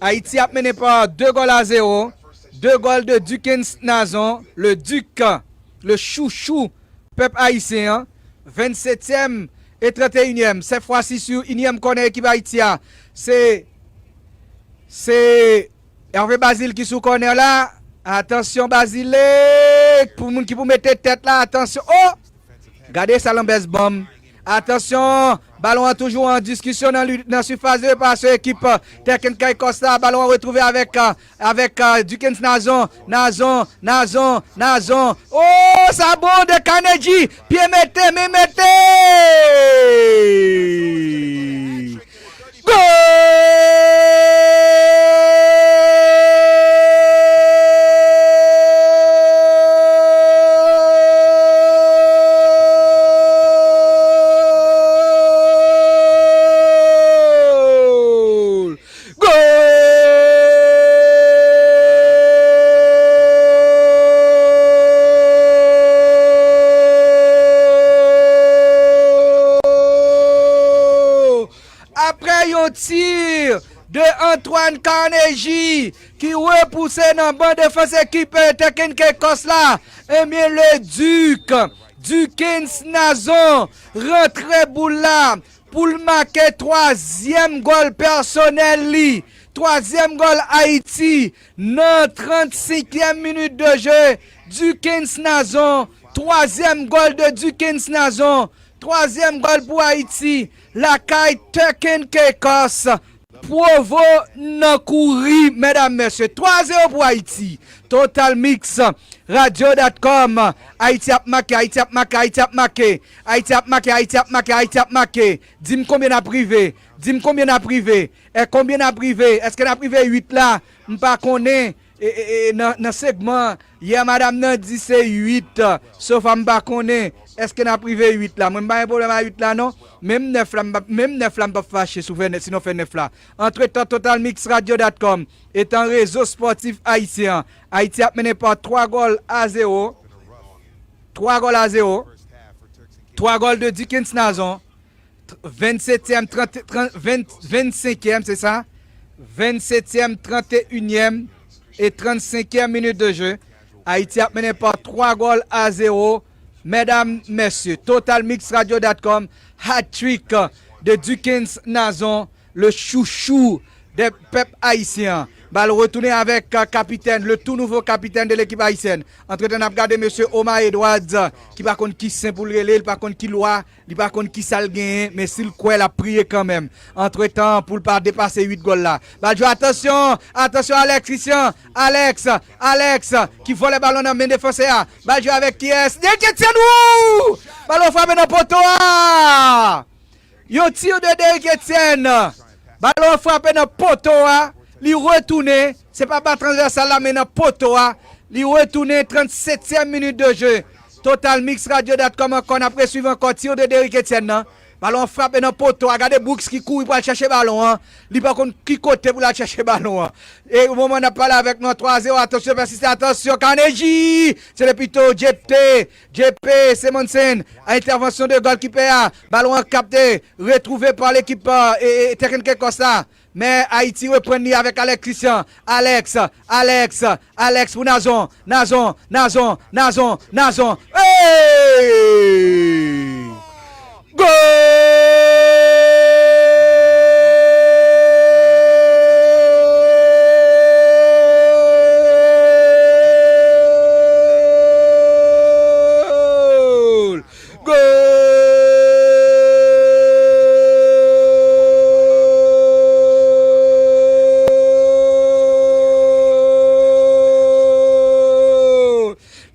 Ayiti ap mennen pa de gòl a zewo. De gòl de Duckens Nazon, le Duc, le chouchou pèp ayisyen an. Vennsetyèm e tranteyinyèm, sèt fwa si sou inyèm kònè ekip Ayiti a. Se, se Hervé Bazile ki sou kònè la. Atansyon Bazile, pou moun ki pou mete tèt la, atansyon. Oh! Gade sa Lambèze ban m. Atansyon, balon an toujou an diskisyon nan li, nan sifas de reparasyon ekip, euh, Tekken Caicos la. Balon an retwouve avèk, euh, avèk, euh, Duckens Nazon, Nazon, Nazon, Nazon. Oh, sa bon de Kanedji. Pye mete, men mete. Gòl! Gòl! Aprè yon ti de Antoine Carnegie ki repouse nan ban defans ekip, eh, Tekken Caicos la, ebyen, le Duc, Duckens Nazon, rantre boul la pou l make twazyèm gòl pèsonèl li. Twazyèm gòl Ayiti nan trannsenkyèm minit de jeu. Duckens Nazon, twazyèm gòl de Duckens Nazon. Twazyèm gòl pou Ayiti, lakay Tekken Caicos. Provo nan kouri, medam, mesye. Twa zewo pou Ayiti. Total Mix, radio dot com. Ayiti ap make, Ayiti ap make, Ayiti ap make. Ayiti ap make, Ayiti ap make, Ayiti ap make. Di m konbyen n ap rive. Di m konbyen n ap rive. E konbyen n ap rive? Èske n ap rive uit la? M pa konnen. E, e, e, nan, nan segman yè, madam nan di se uit. Sofwa m pa konnen èske n ap rive uit la. Mwen m pa gen pwoblèm a uit la non. Menm nèf la, m p ap, menm nèf la, m p ap fache si w fè nè-, si nou fè nèf la. Antretan, total mix radio dot com, etan rezo spòtif ayisyen an, Ayiti ap mennen pa twa gòl a zewo. Twa gòl a zewo. Twa gòl de Dickens Nazon. Vennsetyèm, trant, trant, ven, vennsenkyèm, se sa? Vennsetyèm, tranteyinyèm e trannsenkyèm minit de je. Ayiti ap mennen pa twa gòl a zewo. Medam, mesye, total mix radio dot com, hat-trick de Dickens Nazon, le chouchou de pèp ayisyen an. Bal retounen avèk, euh, kapitèn, le tou nouvo kapitèn de lekip ayisyèn. Antretan, n ap gade mesye Omar Edwards, euh, ki pa konn ki sen pou l rele, li pa konn ki lwa, li pa konn ki sa l genyen, men si l kwè, l ap priye kanmenm. Antretan, pou l pa depase uit gòl la. Bal jwe, atansyon, atansyon, Alex Christian, Alex, Alex, ki vòlè balon nan men defansè a. Bal jwe avèk kiyès? Derrick Etienne, wouw! Balon frape nan poto a! Yon tir de Derrick Etienne. Balon frape nan poto a. Li retounen. Se pa ba transvèsal la, men nan poto a. Li retounen, trannsetyèm minit de je. Total Mix Radio dot com ankò, n ap reswiv ankò tir de Derrick Etienne nan. Balon frape nan poto a. Gade Brooks ki kouri pou al chèche balon an. Li pa konn ki kote pou l al chèche balon an. E o moman n ap pale avèk nou, twa zewo, atansyon, pèsiste, atansyon, Carnegie! Se le pito, J P, J P, Simonsen, a entèvansyon de gòlkipè a, balon an kapte, retwouve pa lekip, euh, e, e, Tech and K Kòs la. Men Ayiti reprann li avèk Alex Christian. Alex, Alex, Alex pou Nazon, Nazon, Nazon, Nazon, Nazon. Hey! Gòl! Gòl!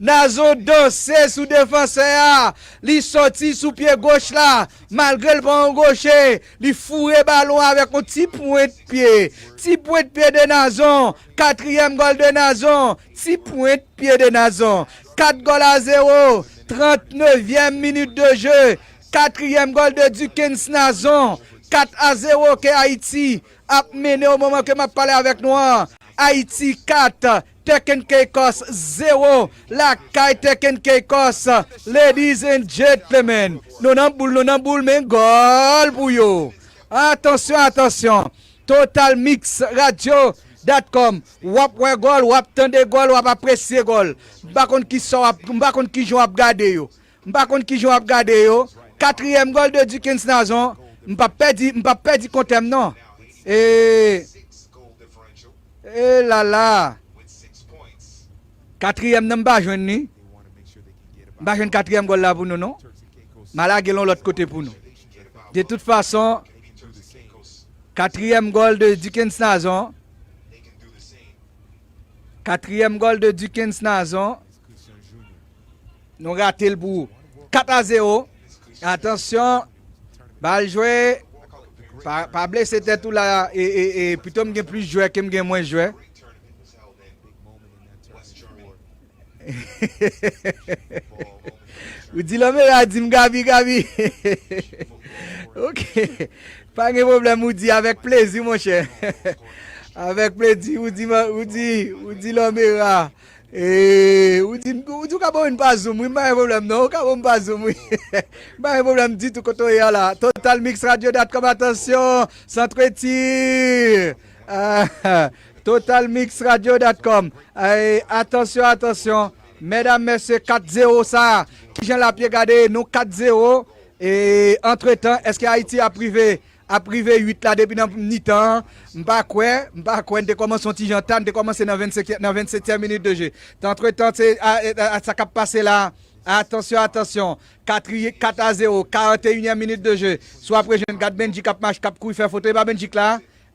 Nazon danse sou defansè a. Li sòti sou pye goch la. Malgre l pa yon goche, li foure balon avèk yon ti pwent pye. Ti pwent pye de Nazon. Katriyèm gòl de Nazon. Ti pwent pye de Nazon. Kat gòl a zewo. Trannnevyèm minit de je. Katriyèm gòl de Dickens Nazon. Kat a zewo ke Ayiti ap mennen o moman ke m ap pale avèk nou an. Ayiti kat, Tech and K Kòs zewo, lakay Tech and K Kòs, ladies and gentlemen. Nou nan boul, nou nan boul, men gòl pou yo. Atansyon, atansyon. Total Mix Radio dot com. W ap wè gòl, w ap tande gòl, w ap apresye gòl. M pa konn ki sa w ap, m pa konn ki jan w ap gade yo. M pa konn ki jan w ap gade yo. Katriyèm gòl de Dickens Nazon. M p ap pèdi, m p ap pèdi kontè m non. E, e la la. Katriyèm nan m pa jwenn li. M pa jwenn katriyèm gòl la pou nou non. M a lage l yon lòt kote pou nou. De tout fason, katriyèm gòl de Dickens Nazon. Katriyèm gòl de Dickens Nazon. Nou rate l pou kat a zewo. Atansyon. Bal jwe. Pa, pa blese tèt ou la. E, e, e, pito m gen plis jwè ke m gen mwens jwè. Ou di Lanmera di m Gabi, Gabi. Ok. Pa gen pwoblèm, ou di avèk plezi, monchè. Avèk plezi, ou di, ou di, ou di Lanmera. E, ou di, ou di ou ka ban m pa zoom, wi, m pa gen pwoblèm, non, ou ka ban m pa zoom, wi. M pa gen pwoblèm ditou kote w ye a la. Total Mix Radio dot com, atansyon, santre tir. Ah, Total Mix Radio dot com. Ay, atansyon, atansyon. Medam, mesye, kat zewo sa. Kijan l ap ye gade? Nou kat zewo. E, antretan, èske Ayiti ap rive, ap rive uit la depi nan mitan an? M pa kwè, m pa kwè. N te kòmanse yon ti jan ta, n te kòmanse nan vennsenk, nan vennsetyèm minit de je. Antretan, se, a, a, a, sa k ap pase la. Atansyon, atansyon. Katri-, kat a zewo, karanteyinyèm minit de je. Si w ap rejwenn, gad Benjik ap mache, k ap kouri fè foto. E pa Benjik la?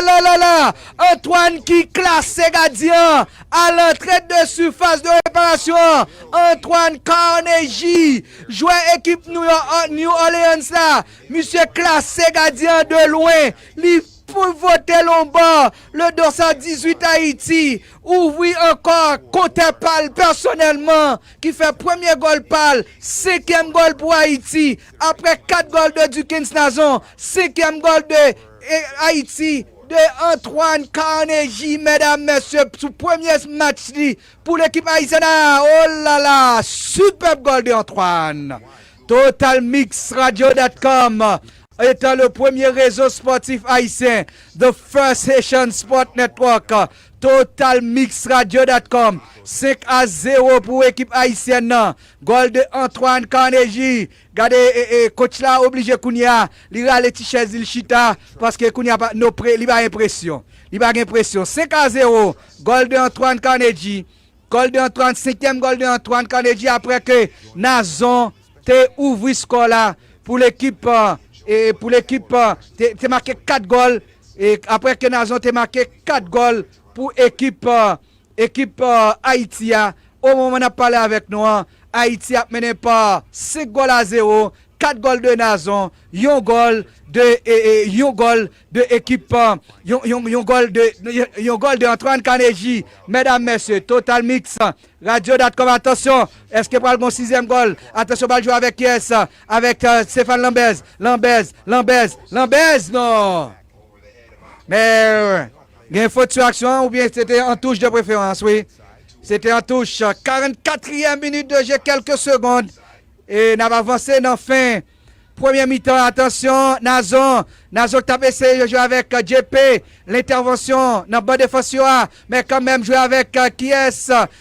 la la la la! Antoine ki klase gadyen an a lantre de sifas de reparasyon an. Antoine Carnegie, jwè ekip New York, New Orleans la, misye klase gadyen an de lwen. Li pou vote lonbò, le Dossard dizuit Ayiti ouvri ankò kontè pa l pèsonèlman, ki fè premye gòl pa l, senkyèm gòl pou Ayiti, apre kat gòl de Duckens Nazon, senkyèm gòl de, e, Ayiti, de Antoine Carnegie, medam, mesye, sou premye match li pou lekip ayisyèn. Ah, oh la la, sipèb gòl de Antoine. Total Mix Radio dot com étant le premier réseau sportif haïtien, the first Haitian sport network, Total Mix Radio dot com, senk a zewo pou ekip ayisyèn nan. Gòl de Antoine Carnegie. Gade, e, e, coach la oblije kounye a, li rale ti chèz li, l chita, paske kounye a pa, nou pre, li pa gen presyon. Li pa gen presyon. Senk a zewo, gòl de Antoine Carnegie. Gòl de Antoine, senkyèm gòl de Antoine Carnegie apre ke Nazon te ouvri skò la pou lekip, e, pou lekip, te, te make kat gòl, e apre ke Nazon te make kat gòl pou ekip, ekip, e, Ayiti a. O moman n ap pale avèk nou an, Ayiti ap mennen pa senk gòl a zewo, kat gòl de Nazon, yon gòl de, e, e, yon gòl de ekip, e, yon, yon, yon gòl de, yon, yon gòl de Antoine Carnegie. Medam, mesye, Total Mix Radio dot com, atansyon, èske pral gon sizyèm gòl? Atansyon, bal jwe avèk kiyès? Avèk, e, Stéphane Lambèz. Lambèz, Lambèz, Lambèz, non! Men, gen fot sou aksyon an, oubyen se te an touch de preferans, wi. Se te an touch. Karannkatriyèm minit de jeu, kèlke segond. E n ap avanse nan fen premye mitan. Atansyon, Nazon. Nazon k t ap eseye jwe avèk, e, J P. Lentèvansyon nan ban defans yo a. Men kanmenm jwe avèk, e, kiyès?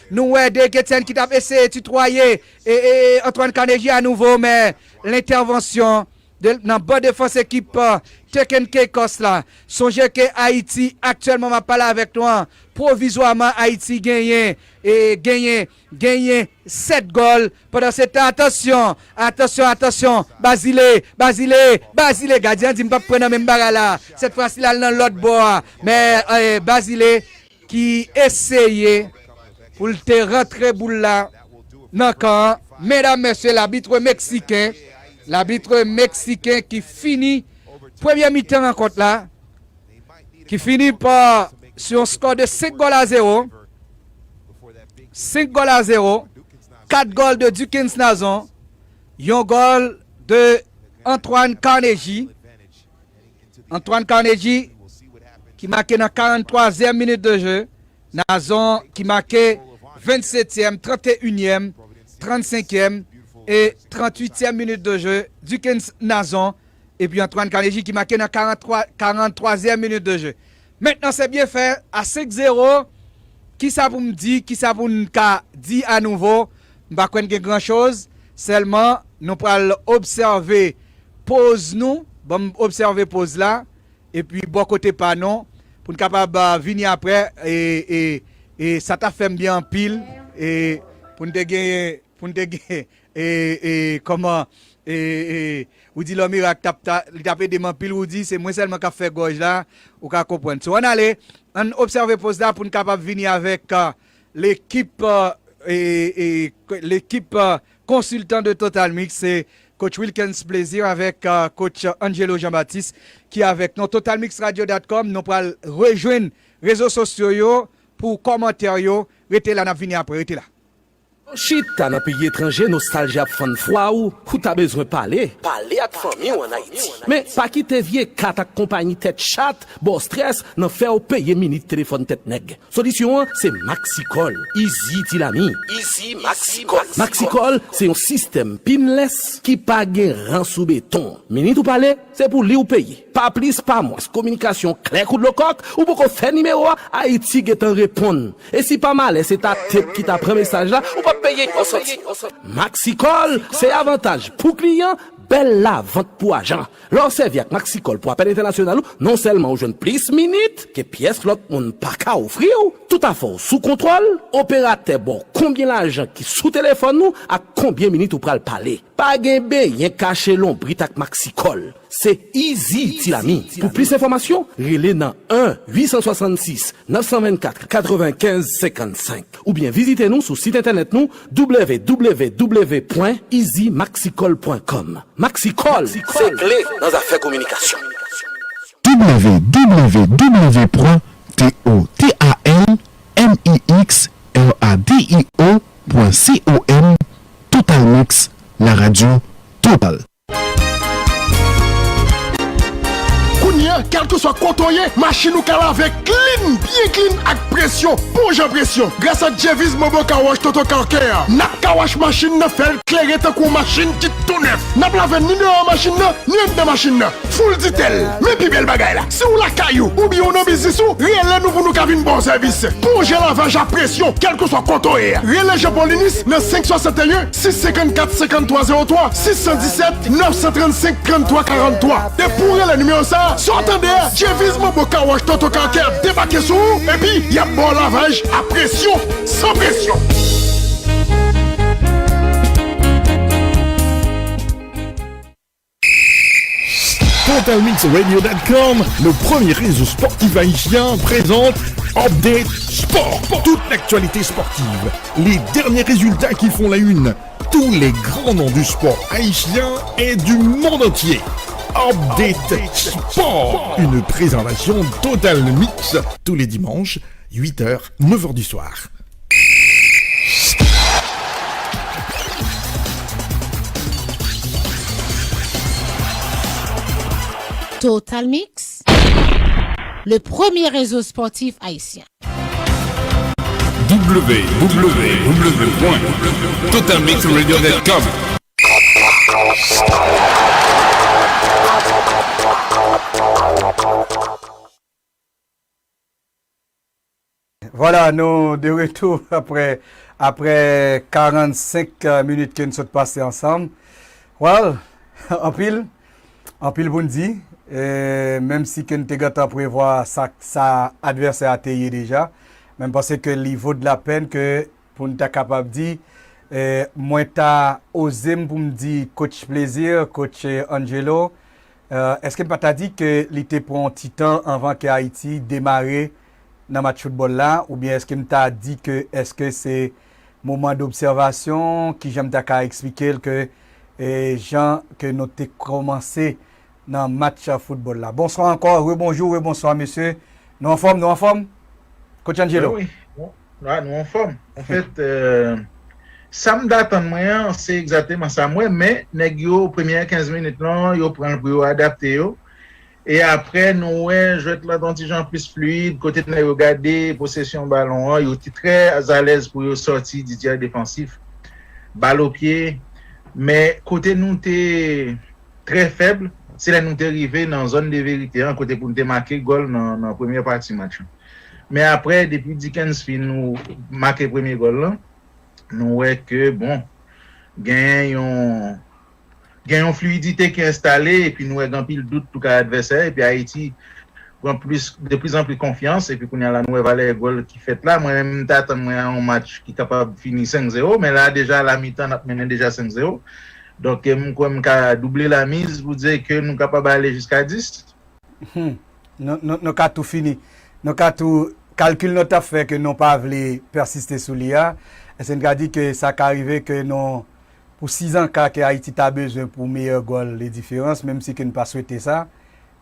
Nou wè Derrick Etienne ki t ap eseye titwaye, e, e, e Antoine Carnegie a nouvo, men lentèvansyon de, nan ban defans ekip, uh, Tekken Caicos la. Sonje ke Ayiti, aktyèlman m ap pale avèk nou an, pwovizwaman Ayiti genyen, e genyen, genyen sèt gòl. Pandan se tan, atansyon, atansyon, atansyon, Bazile, Bazile, Bazile, gadyen an di m p ap pran nan menm bagay la. Sèt fwa si l al nan lòt bò a. Men, eh, Bazile ki eseye pou l te rantre boul la nan kan an. Medam, mesye, labit meksiken, labit meksiken ki fini premye mitan rankont la, ki fini pa, sou yon skò de senk gòl a zewo. Senk gòl a zewo. Kat gòl de Dukens Nazon. Yon gòl de Antoine Carnegie. Antoine Carnegie, ki make nan karannntwazyèm minit de jeu. Nazon, ki make vennsetyèm, tranteyinyèm, trannsenkyèm e tranntuityèm minit de jeu. Dukens Nazon, epi Antoine Carnegie, ki make nan karanntrwa, karanntrwazyèm minit de jeu. Mentnan, se byen fè, a senk zewo. Kisa pou m di, kisa pou n ka di a nouvo? M pa kwè n gen gran choz. Sèlman, nou pral obsève poz nou. Ban m obsève poz la. Epi, bò kote pa nou, pou n kapab, ah, vini apre, e, e, e sa t ap fè m byen anpil, e pou n te gen, pou n te gen, e, e, kòman, e, e, Woody Lòmirak t ap ta, li t ap ede m anpil, Woody, se mwen sèlman k ap fè gòj la, ou ka konprann. So, ann ale, ann obsève poz la pou n kapab vini avèk, ah, lekip, ah, e, e, lekip, ah, konsiltan de Total Mix, se coach Wilkens Plaisir avèk, ah, coach Angelo Jean-Baptiste ki avèk nou. Total Mix Radio dot com, nou pral rejwenn rezo sosyo yo pou kòmantè yo. Rete la, n ap vini apre. Rete la. Chita nan peyi etranje, nostalji ap fann fwa w, ou ta bezwen pale. Pale ak fanmi w ann Ayiti. Men, pa kite vye kat ak konpayi tèt chat ba w strès nan fè w peye minit telefòn tèt nèg. Solisyon an se Maxicol, Easy Tilami. Easy Maxicol. Maxicol se yon sistèm pinless ki pa gen ran sou beton. Minit ou pale, se pou li ou peye. Pa plis, pa mwens, kominikasyon klè kou dlo kòk, ou poko fè nimewo a, Ayiti gentan reponn. E si pa malè se ta tep ki ta pran mesaj la, ou p ap peye yon santim. Maxicol se avantaj pou kliyan, bèl lavant pou ajan. Lè w sèvi ak Maxicol pou apèl entènasyonal ou, non sèlman ou jwenn plis minit ke pyès lòt moun pa ka ofri w, tout afè w sou kontwòl, operatè ba w konbyen lajan ki sou telefòn ou ak konbyen minit ou pral pale. Pa gen benyen kache lonbrit ak Maxicol. Se Easy Tilami. Pou plis enfòmasyon, rele nan en uit san swasannsis, nèf san vennkat, katrevenkenz senkannsenk. Oubyen vizite nou sou sit entènèt nou, w w w pwen easy maxicol pwen kòm. Maxicol, se kle nan zafè kominikasyon. W W W pwen totalmixradio pwen com. Total Mix, la radio totale. Kounye a, kèlkeswa kote w ye, machin ou ka lave clean, byen clean ak presyon, bon jan presyon. Gras ak Jeviz Mobo Car Wash Toto Car Care, n ap car wash machin nan, fè l klere tankou yon machin ki tou nèf. N ap lave ni deyò machin nan, ni anndan machin nan. Full detail. Men pi bèl bagay la, si w lakay ou oubyen w nan biznis ou, rele nou pou nou ka vin ba w sèvis. Bon jan lavaj a presyon, kèlkeswa kote w ye a. Rele Jean Paulinus nan senk swasanteyen, sis senkannkat, senkanntwa zewo twa, sis san disèt, nèf san trannsenk, tranntwa karanntwa. Depi w rele nimewo sa a, sa w tande a, Jeviz Mobo Car Wash Toto Car Care ap debake sou ou, epi y ap ba w lavaj a presyon, san presyon. Total Mix Radio dot com, le premier réseau sportif haïtien, présente Update Sport. Toute l'actualité sportive, les derniers résultats qui font la une, tous les grands noms du sport haïtien et du monde entier. Update Sport, une présentation Total Mix, tous les dimanches, huit heures, neuf heures du soir. Total Mix, le premier réseau sportif haïtien. W W W pwen total mix radio dot com. Vwala, nou de retou apre, apre karannsenk minit ke n sot pase ansanm. Well, anpil. Anpil pou n di, e, menm si ke n te gentan prevwa sa, sa advèsè a te ye deja, men m panse ke li vo de la pèn ke pou n ta kapab di, e, mwen ta oze m pou m di coach Plaisir, coach, e, Angelo, e, èske m pa ta di ke li te pran yon ti tan anvan ke Ayiti demare nan match foutbòl la, oubyen èske m ta di ke, èske se moman d'obsèvasyon, kijan m ta ka eksplike l ke, e, jan ke nou te kòmanse nan match foutbòl la. Bonswa ankò, rebonjou, rebonswa, mesye. Nou anfòm, nou anfòm? Coach Angelo. Wi, wi. Nou, nou anfòm. Anfèt, e, sa m t atann mwen an, se egzakteman sa m wè, men nèg yo, premyè kenz minit lan, yo pran l pou yo adapte yo. E apre, nou wè jwèt lan t yon ti jan plis fliyid, kote nèg yo gade posesyon balon an, yo te trè alèz pou yo sòti di tyè defansif, bal o pye. Men kote nou te trè fèb, se lè nou te rive nan zòn de verite an, kote pou n te make gòl nan, nan premyè pati match lan. Men apre, depi Dickens fin nou make premye gòl lan, nou wè ke, bon, gen yon, gen yon fliyidite ki enstale, epi nou wè gen anpil dout tou ka advèsè, epi Ayiti pran plis, de plus en plus konfyans, epi kounye a la nou wè valè gòl ki fèt la. Mwen menm, m t atann mwen a yon match ki kapab fini senk zewo, men la deja la mitan, n ap mennen deja senk zewo. Donk, e, m kwè m ka double la miz pou di ke nou kapab ale jiska dis. Hmm. Nou, nou, nou ka tou fini. Nou ka tou, kalkil nou t ap fè ke nou pa vle pèsiste sou li a. Èske n ka di ke sa ka rive ke nou, pou sizan ka ke Ayiti ta bezwen pou meyè gòl de diferans, menm si ke n pa swete sa,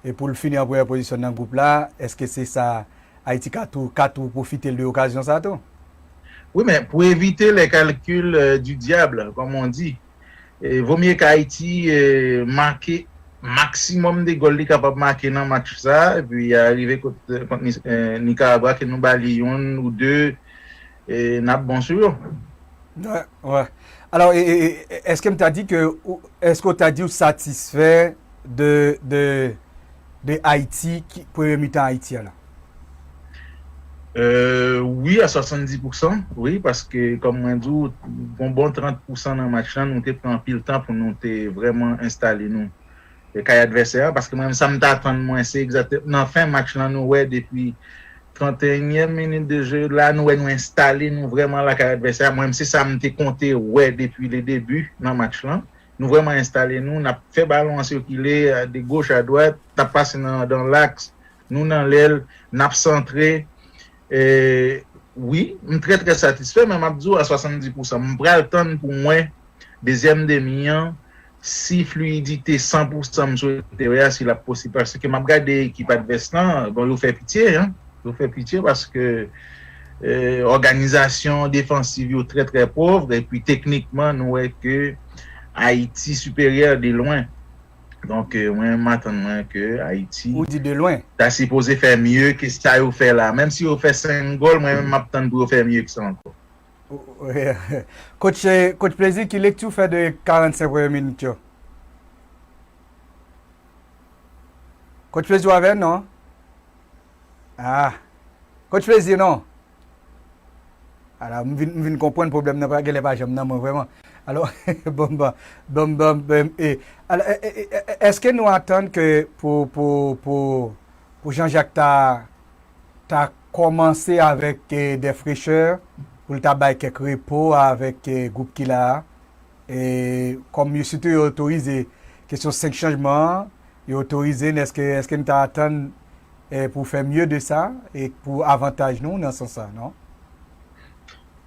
e pou l fini an premyè pozisyon nan gwoup la, èske se sa Ayiti ka tou, ka tou pwofite l de okazyon sa tou? Wi, men pou evite les calculs, euh, du diable, comme on dit, e, vo mye ke Ayiti, e, make maksimòm de gòl li kapab make nan match sa, epi a rive kot, kont Ni-, e, Nikaragwa, ke nou ba li youn ou de, e, n ap bon sou yo. Wè, wè. Alò, e, e, e, èske m ta di ke, ou, èske w ta di w satisfè de, de, de Ayiti, ki, premye mitan Ayiti a la? Euh, wi, a swasanndis pousan, wi, paske, kòm mwen di w, bon, bon trant pousan nan match lan, nou te pran anpil tan pou nou te vrèman enstale nou, e, kay advèsè a, paske mwen, sa m t atann mwen, se egzakte, nan fen match lan, nou wè depi tranteyinyèm minit de je la, nou wè nou enstale nou vrèman lakay advèsè a. Mwen, se sa m te konte wè depi le debi nan match lan. Nou vrèman enstale nou, n ap fè balon an sikile, a, de goch a dwat, n ap pase nan, dans l'axe, nou nan lèl, n ap santre. E, wi, m trè, trè satisfè, men m ap di w a swasanndis pousan. M pral tann pou m wè dezyèm demi an, si fliyidite san pousan m swete wè a, si l ap posib. Paske m ap gade ekip advès lan, bon, yo fè pitye, en. Yo fè pitye paske, e, òganizasyon defansiv yo trè, trè pòv, epi teknikman, nou wè ke Ayiti siperyè de lwen. Donk, e, mwen, m atann mwen ke Ayiti Ou di de lwen. ta sipoze fè mye ke sa yo fè la. Menm si yo fè senk gòl, mwen menm m ap tann pou yo fè mye ke sa ankò. Coach, e, Coach Plaisir, ki lekti w fè de karannsenk premye minit yo? Coach Plaisir, w avè n, non? Ah. Coach Plaisir, non? Ala, m vin, m vin konprann pwoblèm nan pa, genlè pa janm nan mwen vrèman. Alò, bon, bon, bon, bon, bon, e, alò, e, e, e, e, èske nou atann ke pou, pou, pou, pou Jean Jacques ta, ta kòmanse avèk, e, de frechè, pou l ta bay kèk repo avèk, e, gwoup ki la a? E kòm yo sitou yo otorize kesyon senk chanjman an, yo otorize n, èske, èske n ta atann, e, pou fè mye de sa, e pou avantaj nou nan sans sa, non?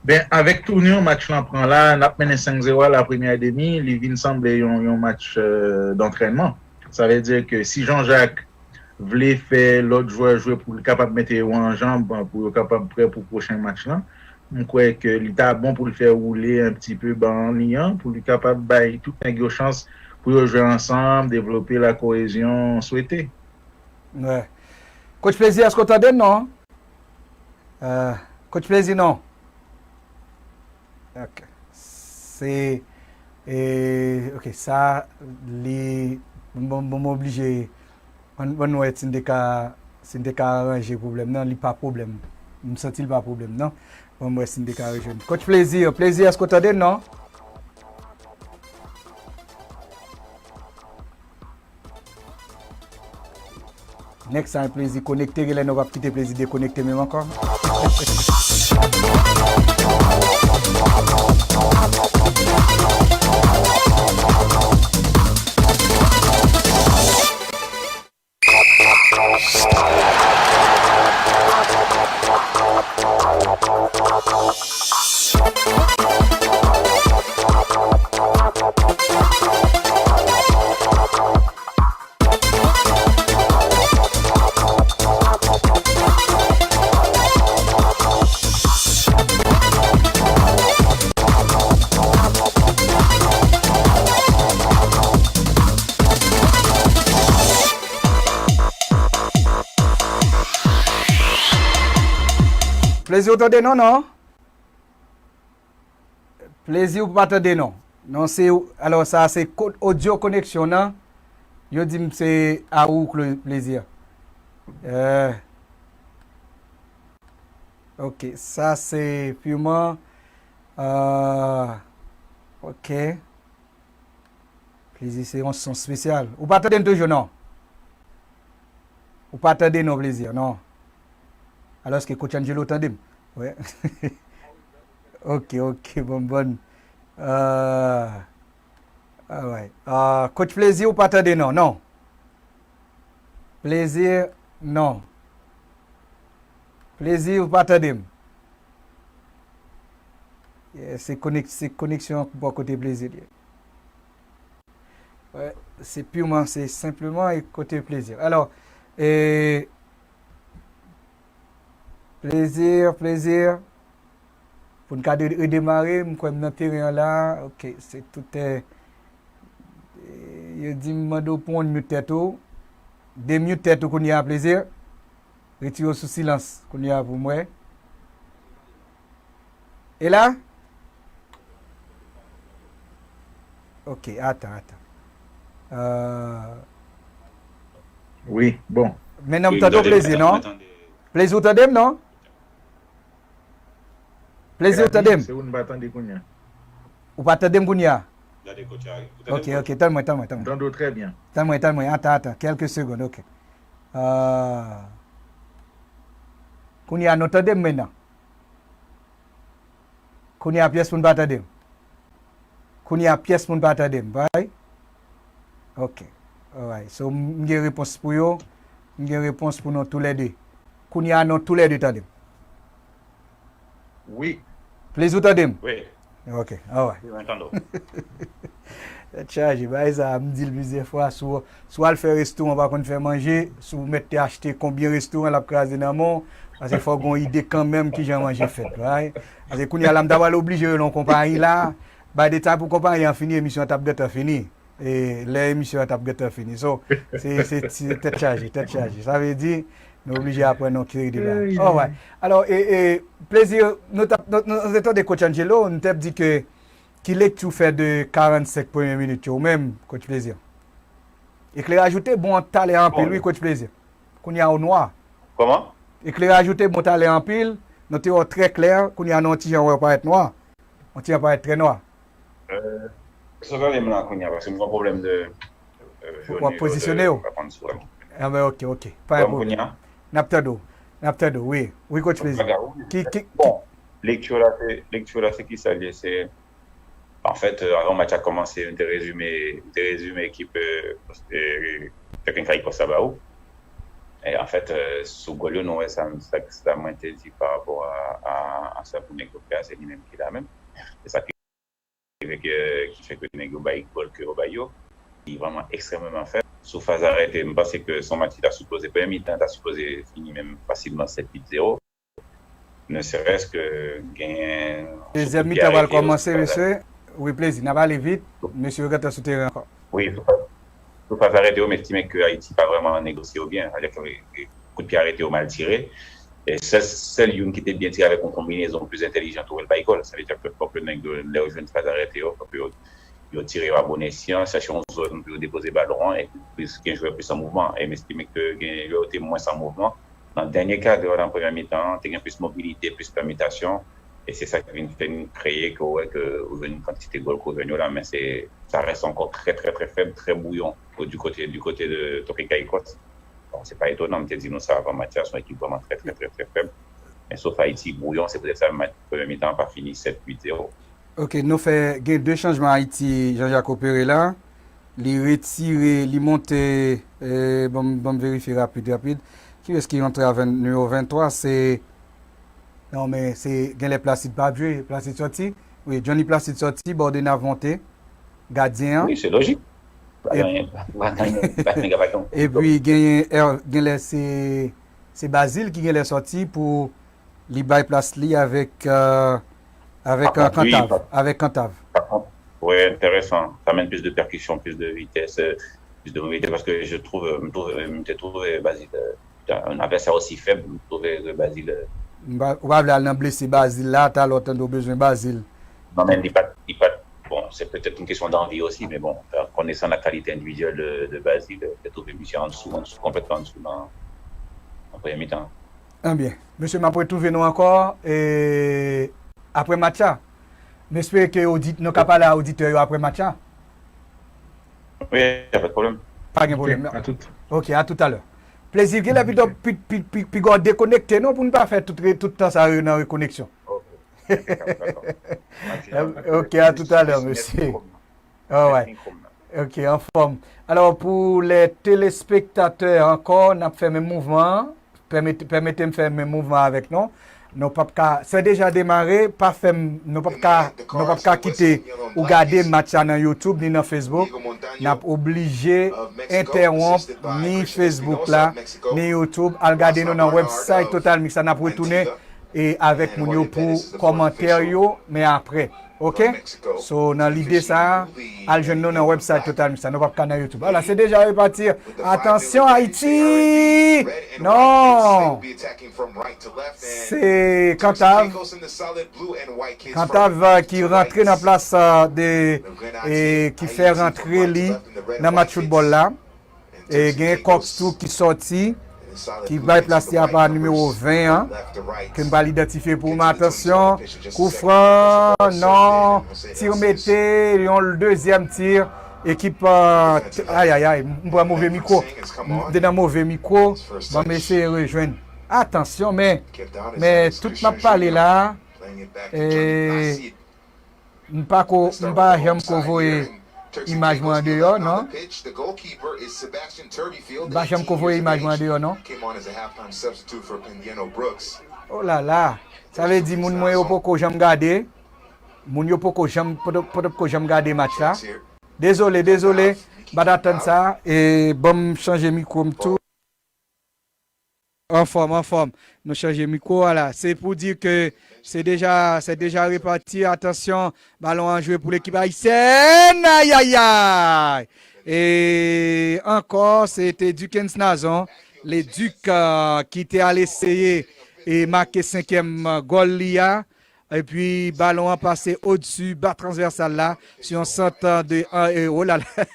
Ben, avèk tounè match lan pran la, n ap mennen senk zewo a la premyè demi, li vin sanble yon, yon match, euh, d'entraînement. Sa vle di ke si Jean Jacques vle fè lòt jwè jwe pou li kapab mete yo an janb, pou yo kapab prè pou pwochen match lan, m kwè ke li ta bon pou l fè woule yon ti pe ban li an, pou li kapab bay tout nèg yo chans pou yo jwe ansanm, devlope la kohezyon swete. Wè. Coach Plaisir, èske w tande m non? Euh, Coach Plaisir, non? Ok. Se, e, ok, sa, li, bon, bon, m oblije, bon, bon, nou wè si n te ka, si n te ka aranje pwoblèm nan, li pa pwoblèm. M santi l pa pwoblèm, non. Bon, m wè si n te ka rejwenn. Coach Plaisir, Plaisir, èske w tande n, non? Next time, Plezi konekte, genlè nou p ap kite Plezi dekonekte menm ankò. Plezi, ou tande nou, non? Plezi, ou pa tande non. Non, se, alò, sa se ko-, audio koneksyon nan. Yo di m se a ou, Klo-, Plezi. Euh, ok, sa se piman. Euh, ok. Plezi se yon son espesyal. Ou pa tande m toujou, non? Ou pa tande non, Plezi, non. Alòske Coach Angelo tande m. Wè. Ok, ok, bon, bon. Euh, alright. Euh, Coach Plezi, ou pa tande non, non. Plezi, non. Plezi, ou pa tande m. Yeah, se konek-, se koneksyon bò kote Plezi li ye. Wè, se piman, se senpleman e kote Plezi. Alò, e, Plezi, Plezi. Pou n ka de-, redemare, m kwè m nan teren an la. Ok, se tout, eh, eh, yo di m mande w pou w unmute tèt ou. Demute tèt ou kounye a, Plezi. Retire w sou silans kounye a pou m wè. E la? Ok, atan, atan. Euh, Wi, bon. Mennan m tande w, Plezi, non? Plezi, ou tande m, non? Plezi, ou tande m? Se ou n pa tande kounye a. Ou pa tande m kounye a? Gade kote a. Ok, ok, tann mwen, tann mwen, tann M mwen. tande w trè byen. Tann mwen, tann mwen, atan, atan, kèlke segonn, ok. Euh, kounye a, nou tande m mennan? Kounye a, pyès moun pa tande m. Kounye a, pyès moun pa tande m, pa vre? Ok. Alright. So, m gen repons pou yo. M gen repons pou nou toulède. Kounye a, nou toulède tande m. Wi. Plezi, ou tande m? Wi, Ok, alright. mwen tande w. Tèt chaje, bagay sa a, m di l plizyè fwa, si w, si w al fè restoran, pa konn fè manje, si w mèt te achte konbyen restoran, l ap kraze nan men w, paske fò w gen yon ide kanmenm kijan manje fèt, right? Paske kounye a la, m ta pral oblije rele yon konpayi la, bay detay pou konpayi an fini, emisyon an t ap gentan fini. E lè emisyon an t ap gentan fini. So, se, se, se tèt chaje, tèt chaje. Sa vle di, nou oblije aprann yon seri de bagay. Alright. Alò, e, e, Plezi, nou t ap, nou, nou, nou te tande Coach Angelo, nou t ap di ke ki lekti w fè de karannsenk premye minit yo, ou menm, Coach Plezi? Ekleraj ou te bon talè anpil, wi, Coach Plezi. Kounye a ou nwa. Kòman? Ekleraj ou te bon talè anpil, nou te wè w trè klè, kounye a nou yon ti jan wè w parèt nwa. Yon ti jan parèt trè nwa. Sa gade m la kounye a, paske m gen pwoblèm de. W ap pozisyone w? Ah ben, ok, ok. Pa gen pwoblèm. N ap tande w. N ap tande w, wi. Wi, Coach Plezi. Ki, ki, Bon, lekti la se, lekti la se ki sa l ye? Se, anfèt, avan match la kòmanse, m te rezime, m te rezime ekip Teknik Ayikòs la ba ou. E anfèt, sou gòl yo, nou wè sa, sa, sa mwen te di pa rapò a, a, a sa pou nèg yo fè a, se li menm ki la menm. Se sa ki rive ke, ki fè ke nèg yo bay gòl ke yo bay yo. Li vrèman ekstrèmeman fèb. Sou faz arete, m panse ke se yon match ki ta sipoze, premye mitan ta sipoze fini menm fasilman sèt uit zewo. Ne serait-ce que genyen. Dezyèm mitan pral kòmanse, mesye. Wi, Plezi, n ap ale vit. Mesye yo gentan sou teren ankò. Wi, sou faz, sou faz arete yo, m estime ke Ayiti pa vrèman negosye yo byen. Sa vle di ke kout pye arete yo mal tire. E sèl, sèl youn ki te byen tire avèk yon konbinezon plis entèlijan tou, l bay gòl. Sa vle di ke fòk nèg yo, lè yo jwenn faz arete yo, fòk yo, yo tire yo a bon esyan, chèche yon zòn pou yo depoze balon an, epi plis gen jwè plis an mouvman. E m estime ke gen jwè yo te mwens an mouvman. Nan dènye kadran nan premyè mitan an, te gen plis mobilite, plis pèmitasyon. E se sa ki vin fè n kreye ke w wè ke ou jwenn kantite gòl ke w jwenn yo la, men se, sa reste ankò trè, trè, trè fèb, trè bouyon du côté, du côté de Toke Caicos. Bon, se pa etonan, m te di nou sa avan match la, se yon ekip vrèman trè, trè, trè, trè fèb. Men sof Ayiti, bwouyon, se poutèt sa menm premye mitan an pa fini sèt uit zewo. Ok, nou fè gen de chanjman Ayiti, Jean-Jacques opere la. Li retire, li monte, eh, ban m verifye rapid, rapid. Kiyès ki rantre a nimewo venntwa? Se, non, men se genlè Placide pa ap jwe, Placide sòti. Wi, Johnny Placide sòti, Bordenave monte, gadyen an. Wi, se lojik. Pa E- gen anyen, pa gen anyen, pa gen anyen. Epi genyen, eh, genlè se, se Bazil ki genlè sòti pou li bay plas li avèk, eh, avèk eh, Apre, wi, Kantav. pa- Avèk Kantav. Wi, enteresan. Sa amèn plis de pèkisyon, plis de vitès, eh, plis de mobilite, paske je trouve, m trouve, m te trouve Bazil, eh, un advèsè osi fèb, m trouve ke Bazil, eh, M pa- Ou pa vle al nan blese Bazil la, talè w tande w bezwen Bazil. Non, men li pa, li pa, bon, se petèt yon kesyon danvi osi, men bon, konesan la kalite endividyèl de, de Bazil, eh, te trouve misye an dsou, an dsou, konplètman an dsou nan, nan premye mitan. Anbyen, mesye, m ap retwouve nou ankò e, apre match la. M espere ke odit, nou ka pale a oditè yo apre match la. Wi, y a pas de problème. Pa gen pwoblèm. A tout. Ok, a toutalè. Plezi, genlè pito pi- pi- pi- piga w dekonekte non pou n pa fè tout, re- tout tan sa yo nan rekoneksyon. Ok, dakò, dakò. Ok, a toutalè, mesye. Alright. Ok, anfòm. Alò, pou lè telespektatè ankò, n ap fè menm mouvman an. Pèmete, pèmete m fè menm mouvman avèk nou. Nou p ap ka, se deja demare, pa fè m, nou p ap ka, nou p ap ka kite ou gade match la nan YouTube ni nan Facebook. N ap oblije entèwonp ni Facebook la, ni YouTube. Al gade nou nan website Total Mix la, n ap retounen e avèk moun yo pou kòmantè yo, men apre. Ok? So, nan lide sa a, al jwenn nou nan website Total Mix la. Nou p ap ka nan YouTube. Ala, se deja repati. Atansyon, Ayiti! Non! Se Kantav. Kantav, eh, ki rantre nan plas, eh, de, e ki fè rantre li nan match foutbòl la. E gen Cox tou ki sòti, ki bay plas li a pa nimewo ven an, ke m pral idantifye pou m. Atansyon, kou fran, non, tir mete, yon dezyèm tir, ekip, eh, ayayay, m pran move mikwo, m te nan move mikwo, ban m eseye rejwenn. Atansyon, men, men tout m ap pale la, e, m pa ko, m pa janm ko voye imaj mwen andeyò, non. M pa janm ko voye imaj mwen andeyò, non. Oh la la, sa vle di moun mwen yo poko janm gade. Moun yo poko janm, poko, poko janm gade match la. Dezole, dezole, m pa t atann sa. E ban m chanje mikwo m tou. Anfòm, anfòm. Nou chanje mikwo a la. Se pou di ke se deja, se deja repati. Atansyon, balon an jwe pou lekip ayisyèn. Ayayay! E ankò, se te Dukens Nazon, le Duc, euh, ki te al eseye e make senkyèm gòl li a. Epi balon an pase odsi ba transvèsal la, se yon sant de, eh, oh là là.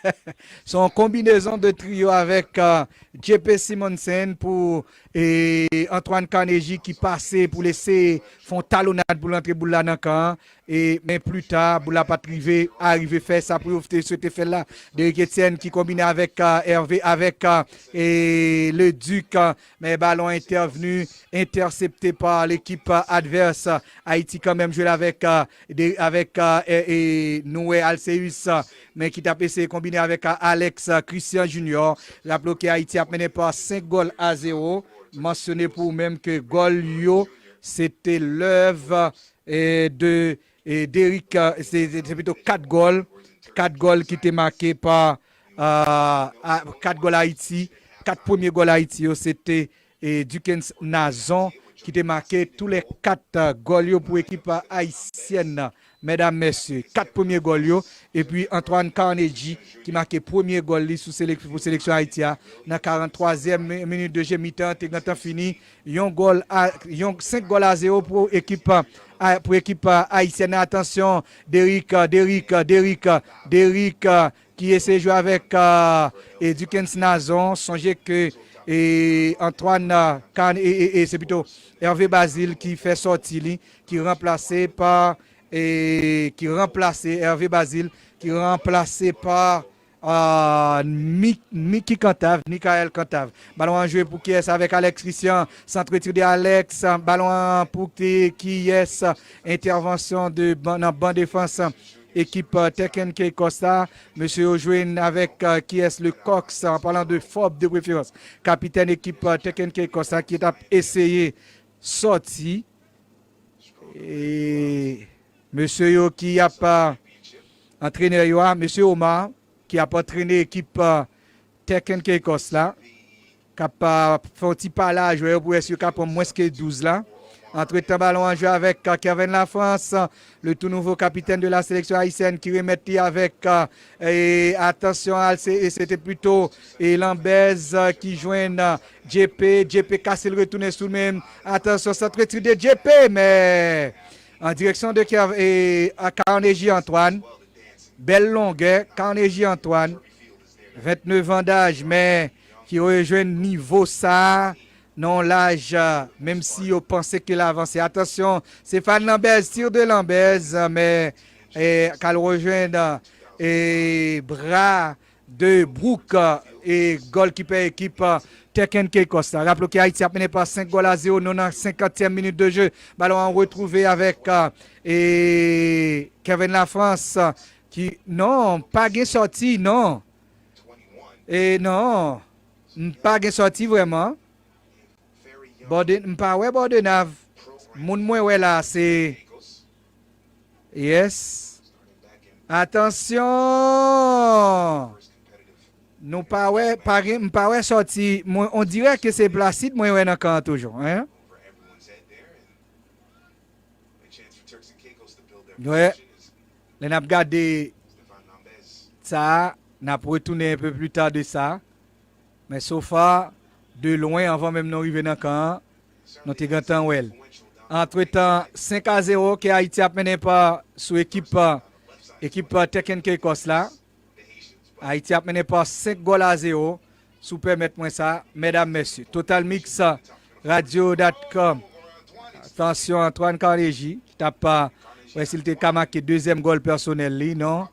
Se yon konbinezon de triyo avèk, eh, J P Simonsen pou, eh, Antoine Carnegie ki pase pou l eseye fè yon talonnad pou l antre boul la nan kan an. E, men pli ta, boul la pa t rive, arive fè sa pou yo te swete fè l la. Derrick Etienne ki konbine avèk, eh, Hervé, avèk, eh, e, Le Duc, eh, men balon entèvni, entèsepte pa lekip advès. Ayiti kanmenm jwe l avèk, eh, de, avèk, eh, e, e, nou wè Alceus, eh, men ki t ap eseye konbine avèk, eh, Alex, eh, Christian Junior. Raple w ke Ayiti ap mennen pa senk gòl a zewo. Mansyone pou ou menm ke gòl yo, se te lèv, eh, de, eh, Derrick, eh, se, se, se pito kat gòl. Kat gòl ki te make pa, eh, a, kat gòl Ayiti. Kat premye gòl Ayiti yo, se te e Dukens Nazon ki te make tou lè kat, eh, gòl yo pou ekip, eh, ayisyèn nan. Medam, mesye, kat premye gòl yo. Epi Antoine Carnegie ki make premye gòl li sou selek-, pou seleksyon Ayiti a nan karannntwazyèm mi-, minit de je mitan. Te gentan fini. Yon gòl a, yon senk gòl a zewo pou ekip, eh, pou ekip, eh, ayisyèn nan. Atansyon, Derrick, eh, Derrick, eh, Derrick, eh, Derrick, eh, ki eseye jwe avèk, eh, e Dukens Nazon. Sonje ke, e, Antoine, eh, Can-, e, e, e, se pito Hervé Bazil ki fè sòti li, ki ranplase pa, e, ki ranplase Hervé Bazil, ki ranplase pa, Ah, Mi- Mickey Cantave, Michael Cantave. Balon an jwe pou kiyès avèk Alex Christian. Centre tir de Alex. Balon an pou ki- kiyès? Entèvansyon de ban- nan ban defans ekip euh, Tekken Caicos la. Mesye yo jwenn avèk euh, kiyès? Le Cox, an palan de Forbes de preferans. Kapitèn ekip euh, Tekken Caicos la ki t ap eseye sòti. E mesye yo ki ap euh, antrenè yo a, mesye Omar, ki ap antrene ekip euh, Tekken Caicos la, k ap euh, fè yon ti pale a jwè yo pou wè si yo ka pran mwens ke douz la. Antretan, balon an jwe avèk euh, Kervin Lafrance, le tout nouveau capitaine de la sélection haïtienne, ki remèt li avèk euh, e, atansyon al se, e se te pito e Lambèz euh, ki jwenn euh, J P. J P kase l retounen sou l menm. Atansyon, centre tir de J P, men an direksyon de Kerv- e, a Carnegie Antoine. Bèl longè, Carnegie Antoine, vennnev an daj, men ki rejwenn nivo sa a nan yon laj, euh, menm si yo panse ke l avanse. Atansyon, Stéphane Lambèz, tir de Lambèz, euh, men eh, k al rejwenn euh, e bra de Brook euh, e gòlkipè ekip euh, Tekken Caicos la. Raple ke Ayiti ap mennen pa senk gòl a zewo, nou nan senkantyèm minit de jeu. Balon an retwouve avèk euh, e Kervin Lafrance euh, ki, non, pa gen sòti, non. E non, m pa gen sòti vrèman. Bòde- m pa wè Bòdenav. Moun mwen wè la, se, yes. Atansyon! Nou pa wè, pa gen, m pa wè sòti. Mwen, on dirè ke se Placide mwen wè nan kan an toujou, en? Wè, lè n ap gade sa a, n ap retounen un peu plus tard de sa. Men so far, de lwen, anvan menm nou rive nan kan an, nou te gentan wè l. Antretan, senk a zewo ke Ayiti ap mennen pa sou ekip, ekip Tekken Caicos la. Ayiti ap mennen pa senk gòl a zewo, si w pèmèt mwen sa, medam, mesye. Total Mix, radio dot com. Atansyon, Antoine Carnegie, ki t ap, euh, wè si l te ka make dezyèm gòl pèsonèl li, non?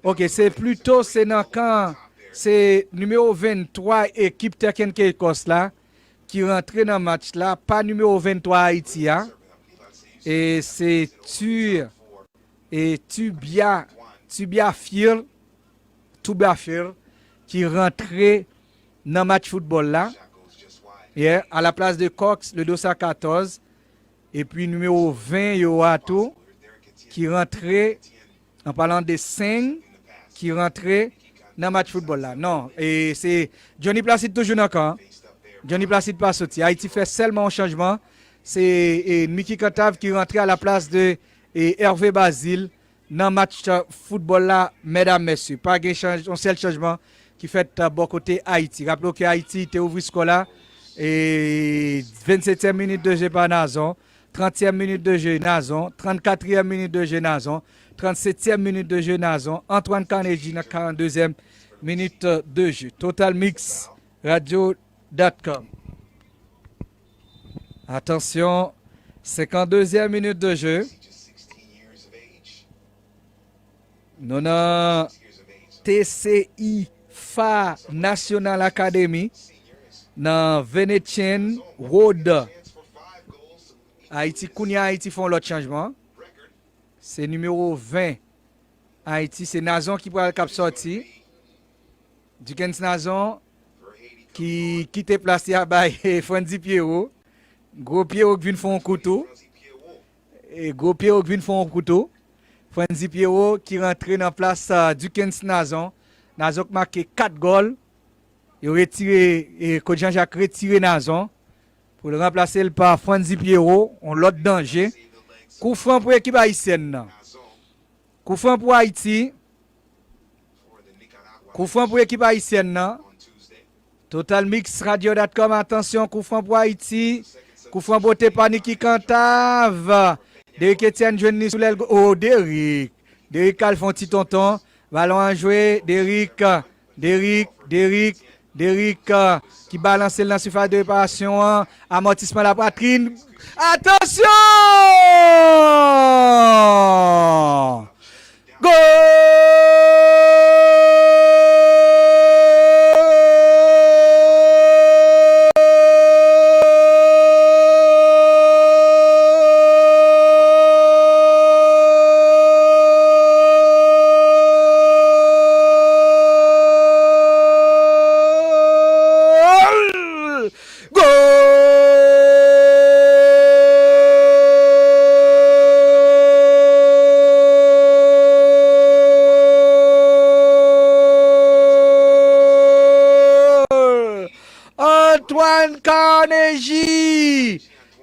Ok, se plito, se nan kan, se nimewo venntwa ekip Tekken Caicos la, ki rantre nan match la, pa nimewo venntwa Ayiti a. E se Tur, e Tubia, Tubia Field, Tubia Field, ki rantre nan match foutbòl la. Yeah, a la plas de Cox, le dos a katòz. Epi nimewo ven yo a tou, ki rantre, an palan de Seng, ki rantre nan match foutbòl la. Non, e se Johnny Placide toujou nan kan an. Johnny Placide pa soti. Ayiti fè sèlman yon chanjman. Se e, Mickey Cantave ki rantre a la plas de e, Hervé Bazile nan match foutbòl la, medam, mesye. Pa gen chanj, yon sèl chanjman ki fèt bò kote Ayiti. Raple w ke Ayiti te ouvri skò la e vennsetyèm minit de jeu pa Nazon, trantyèm minit de jeu Nazon, trannkatriyèm minit de jeu Nazon, trannsetyèm minit de jeu Nazon, Antoine Carnegie nan karanndezyèm minit de jeu. Total Mix, radio dot com. Atansyon, senkanndezyèm minit de jeu. Nou nan T C I F A National Academy nan Venetian Road. Ayiti, kounye a Ayiti fè yon lòt chanjman. Se nimewo ven Ayiti, se Nazon ki pral k ap sòti. Duckens Nazon ki kite plas li a bay Frandy Pierrot. Gwo Pierrot k vin fè yon kou tou. E gwo Pierrot k vin fè yon kou tou. Frandy Pierrot ki rantre nan plas, ah, Duckens Nazon. Nazon k make kat gòl. Yo retire, e, Coach Jean Jacques retire Nazon pou l ranplase l pa Frandy Pierrot, yon lòt danje. Kou fran pou ekip ayisyèn nan. Kou fran pou Ayiti. Kou fran pou ekip ayisyèn nan. Total Mix Radio dot com, atansyon, kou fran pou Ayiti. Kou fran bote pa Nicky Cantave. Derrick Etienne jwenn li sou lèl go-, oh, Derrick. Derrick k al fè yon ti tonton. Balon an jwe. Derrick. Derrick. Derrick. Derrick, euh, ki balanse l nan sifas de reparasyon an. Amòtisman lapwatrin. Atansyon! Gòl! Antoine Carnegie.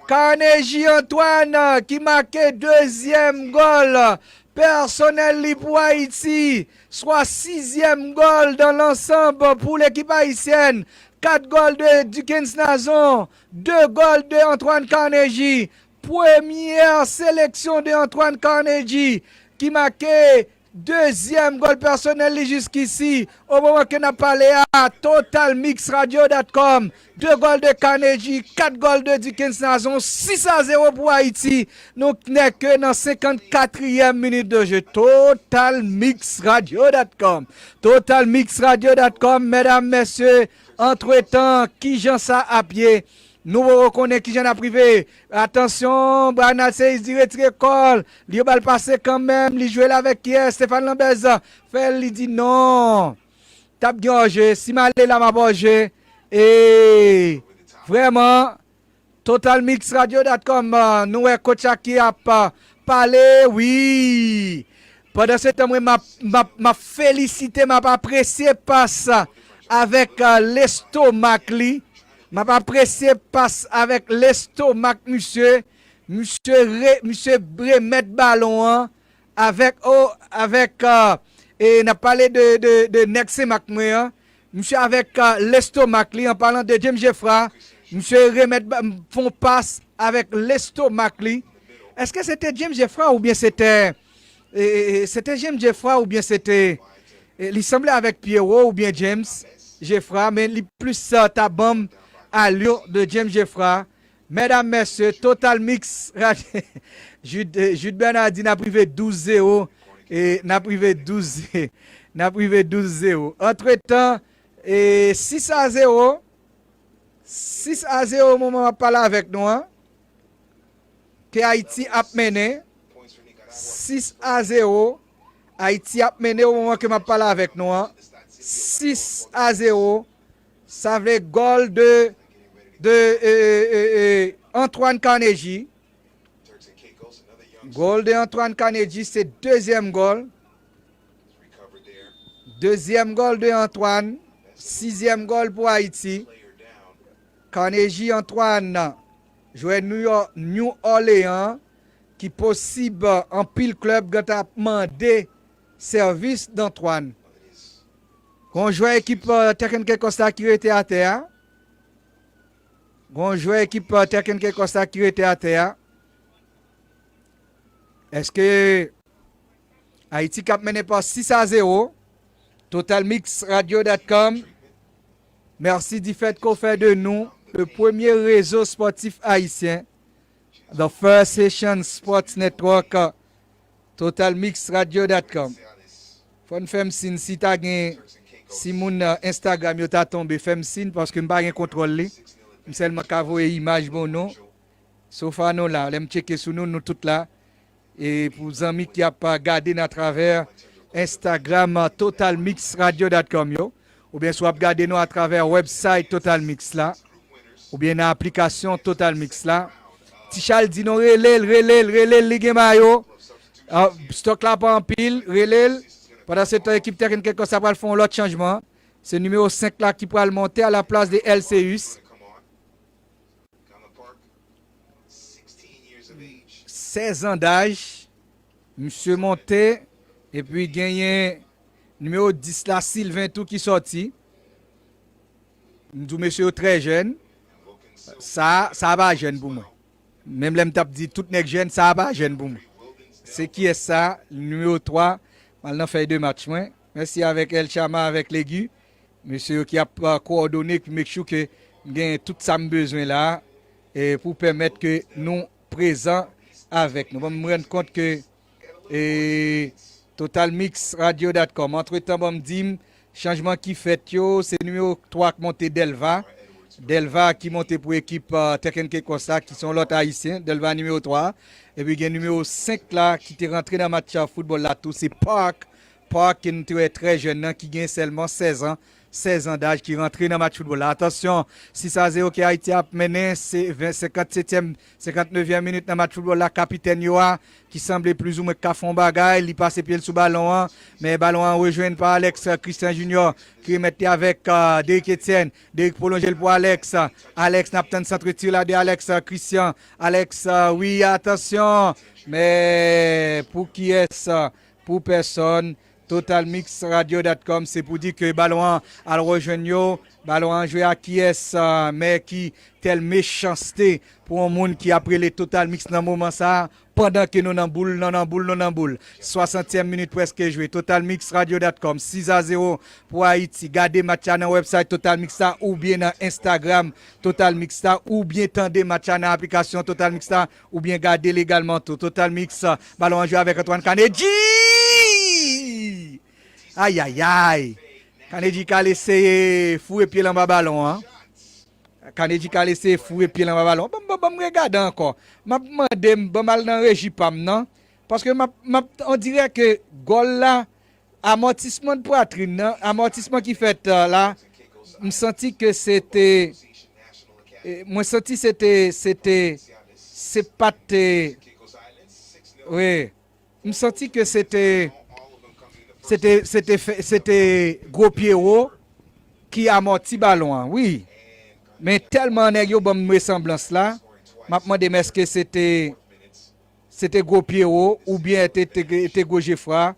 Carnegie Antoine ki make dezyèm gòl pèsonèl li pou Ayiti, swa sizyèm gòl dan lansanb pou lekip ayisyèn. Kat gòl de Duckens Nazon, de gòl de Antoine Carnegie. Premyè seleksyon de Antoine Carnegie ki make dezyèm gòl pèsonèl li jiskisi. O moman ke n ap pale a, Total Mix Radio dot com, de gòl de Carnegie, kat gòl de Duckens Nazon, sis a zewo pou Ayiti. Nou nèke nan senkannkatriyèm minit de jeu. Total Mix Radio dot com. Total Mix Radio dot com, medam, mesye, antretan, kijan sa ap ye? Nou poko konnen kijan n ap rive. Atansyon, Bernard Seyis di retire kò l. Li yo ba l pase kanmenm. Li jwe l avèk kiyès? Stéphane Lambez fè l, li di non. T ap gen òje. Si m ale la, m ap òje. E vrèman, Total Mix Radio dot com, nou wè coach la ki ap pale, wi. Pandan se tan, mwen, m ap, m ap, m ap felisite, m ap apresye pas avèk lestomak li. M ap apresye pas avèk lestomak misye. Misye re, misye remèt balon an avèk, o, avèk, e n ap pale de, de, de nèg Senmak mwen an. Misye avèk lestomak li, an palan de James Jeffra, misye remèt, fè yon pas avèk lestomak li. Èske se te James Jeffra oubyen se te, e, e, se te James Jeffra oubyen se te, e, li sanble avèk Pierrot oubyen James Jeffra, men li plis, e, ta ban m alyo de James Jeffra. Medam, mesye, Total Mix Radio. Jude, Jude Bernard di n ap rive douz zewo. E n ap rive douz, n ap rive douz zewo. Antretan, e sis a zewo. Sis a zewo, moman m ap pale avèk nou an. Ke Ayiti ap mennen. Sis a zewo. Ayiti ap mennen o moman ke m ap pale avèk nou an. Sis a zewo. Sa vle gòl de, de, e, e, e, e, Antoine Carnegie. Gòl de Antoine Carnegie, se dezyèm gòl. Dezyèm gòl de Antoine. Sizyèm gòl pou Ayiti. Carnegie Antoine, jwè New York, New Orleans, ki posib anpil klèb gentan ap mande sèvis d'Antoine. Gon jwè ekip, e, Tekken Kekos la ki rete atè a. Gon jwè ekip, e, Tekken Kekos la ki rete atè a. Èske Ayiti k ap mennen pa sis a zewo? Total Mix Radio dot com. Merci du fait qu'on fait de nous le premier réseau sportif haïtien, the first Haitian sports network, Total Mix Radio dot com. Fò n fè m siy, si ta gen, si moun, e, Instagram yo ta tonbe, fè m siy, paske m pa gen kontwòl li. M sèlman ka voye imaj bon nou. Sofa nou la, lè m tcheke sou nou, nou tout la. E pou zanmi ki ap, e, gade n atravè Instagram, e, Total Mix Radio dot com yo, oubyen si w ap gade nou atravè website Total Mix la, oubyen nan aplikasyon Total Mix la. Tichal di nou rele l, rele l, rele l, li gen mayo. A, stòk la pa anpil, rele l. Pandan se tan, ekip Tekken Kekos la pral fè yon lòt chanjman. Se nimewo senk la ki pral monte a la plas de Elceus. Sèz an daj, misye monte, epi genyen nimewo dis la, Sylvain tou ki sòti. M di w mesye yo trè jèn. Sa, sa pa jèn pou mwen. Menm lè m t ap di tout nèg jèn, sa pa jèn pou mwen. Se kiyès sa? Nimewo twa, m al nan fèy de match mwen. Mèsi avèk El Chama, avèk Legi. Mesye yo ki ap, e, kowòdone, ki make sure ke m gen tout sa m bezwen la, e pou pèmèt ke nou prezan avèk nou. Bon, m rann kont ke, e, Total Mix Radio dot com. Antretan, bon, m di m, chanjman ki fèt yo, se nimewo twa k monte, Delva. Delva ki monte pou ekip, e, Tekken Kekos la, ki se yon lòt ayisyen, Delva nimewo twa. Epi gen nimewo senk la ki te rantre nan match, e, foutbòl la tou, se Park. Park, ke nou te wè trè jèn nan, ki gen sèlman sèz an, sèz an daj, ki rantre nan match foutbòl la. Atansyon, sis a zewo ke Ayiti ap mennen, se ven, senkannsetyèm, senkantnevyèm minit nan match foutbòl la. Kapitèn yo a, ki sanble plizoumwen ka fè yon bagay, li pase pye l sou balon an, men balon an rejwenn pa Alex, euh, Christian Junior, ki remèt li avèk, euh, Derrick Etienne, Derrick pwolonje l pou Alex, Alex n ap tann sant retire la de Alex, euh, Christian, Alex, euh, wi, atansyon, men pou kiyès, euh, pou pèsòn, Total Mix Radio dot com, se pou di ke balon an al rejwenn yo, balon an jwe a kiyès, euh, men ki tèl mechanste pou yon moun ki ap rele Total Mix nan moman sa a, pandan ke nou nan boul, nou nan boul, nou nan boul. Swasantyèm minit prèske jwe. Total Mix Radio dot com, sis a zewo pou Ayiti. Gade match la nan website Total Mix la oubyen nan Instagram Total Mix la, oubyen tande match la nan aplikasyon Total Mix la, oubyen gade l egalman tou. Total Mix, balon an jwe avèk Antoine Canady! Ayayay! Canady k al eseye foure pye l anba balon an. Canady k al eseye foure pye l anba balon. Ban m, ban m, ban m regade ankò. M ap mande m, ban m al nan reji pa m nan. Paske m ap, m ap, on dirè ke gòl la, amòtisman de pwatrin nan, amòtisman ki fèt, euh, la, m santi ke se te, eh, mwen santi se te, se te, se pa te, wi, m santi ke se te, se te, se te fè, se te gwo pye wo ki amòti balon an, wi. Men tèlman nèg yo ban m resanblans la, m ap mande m èske se te, se te gwo pye wo oubyen te, te, te gwo jefra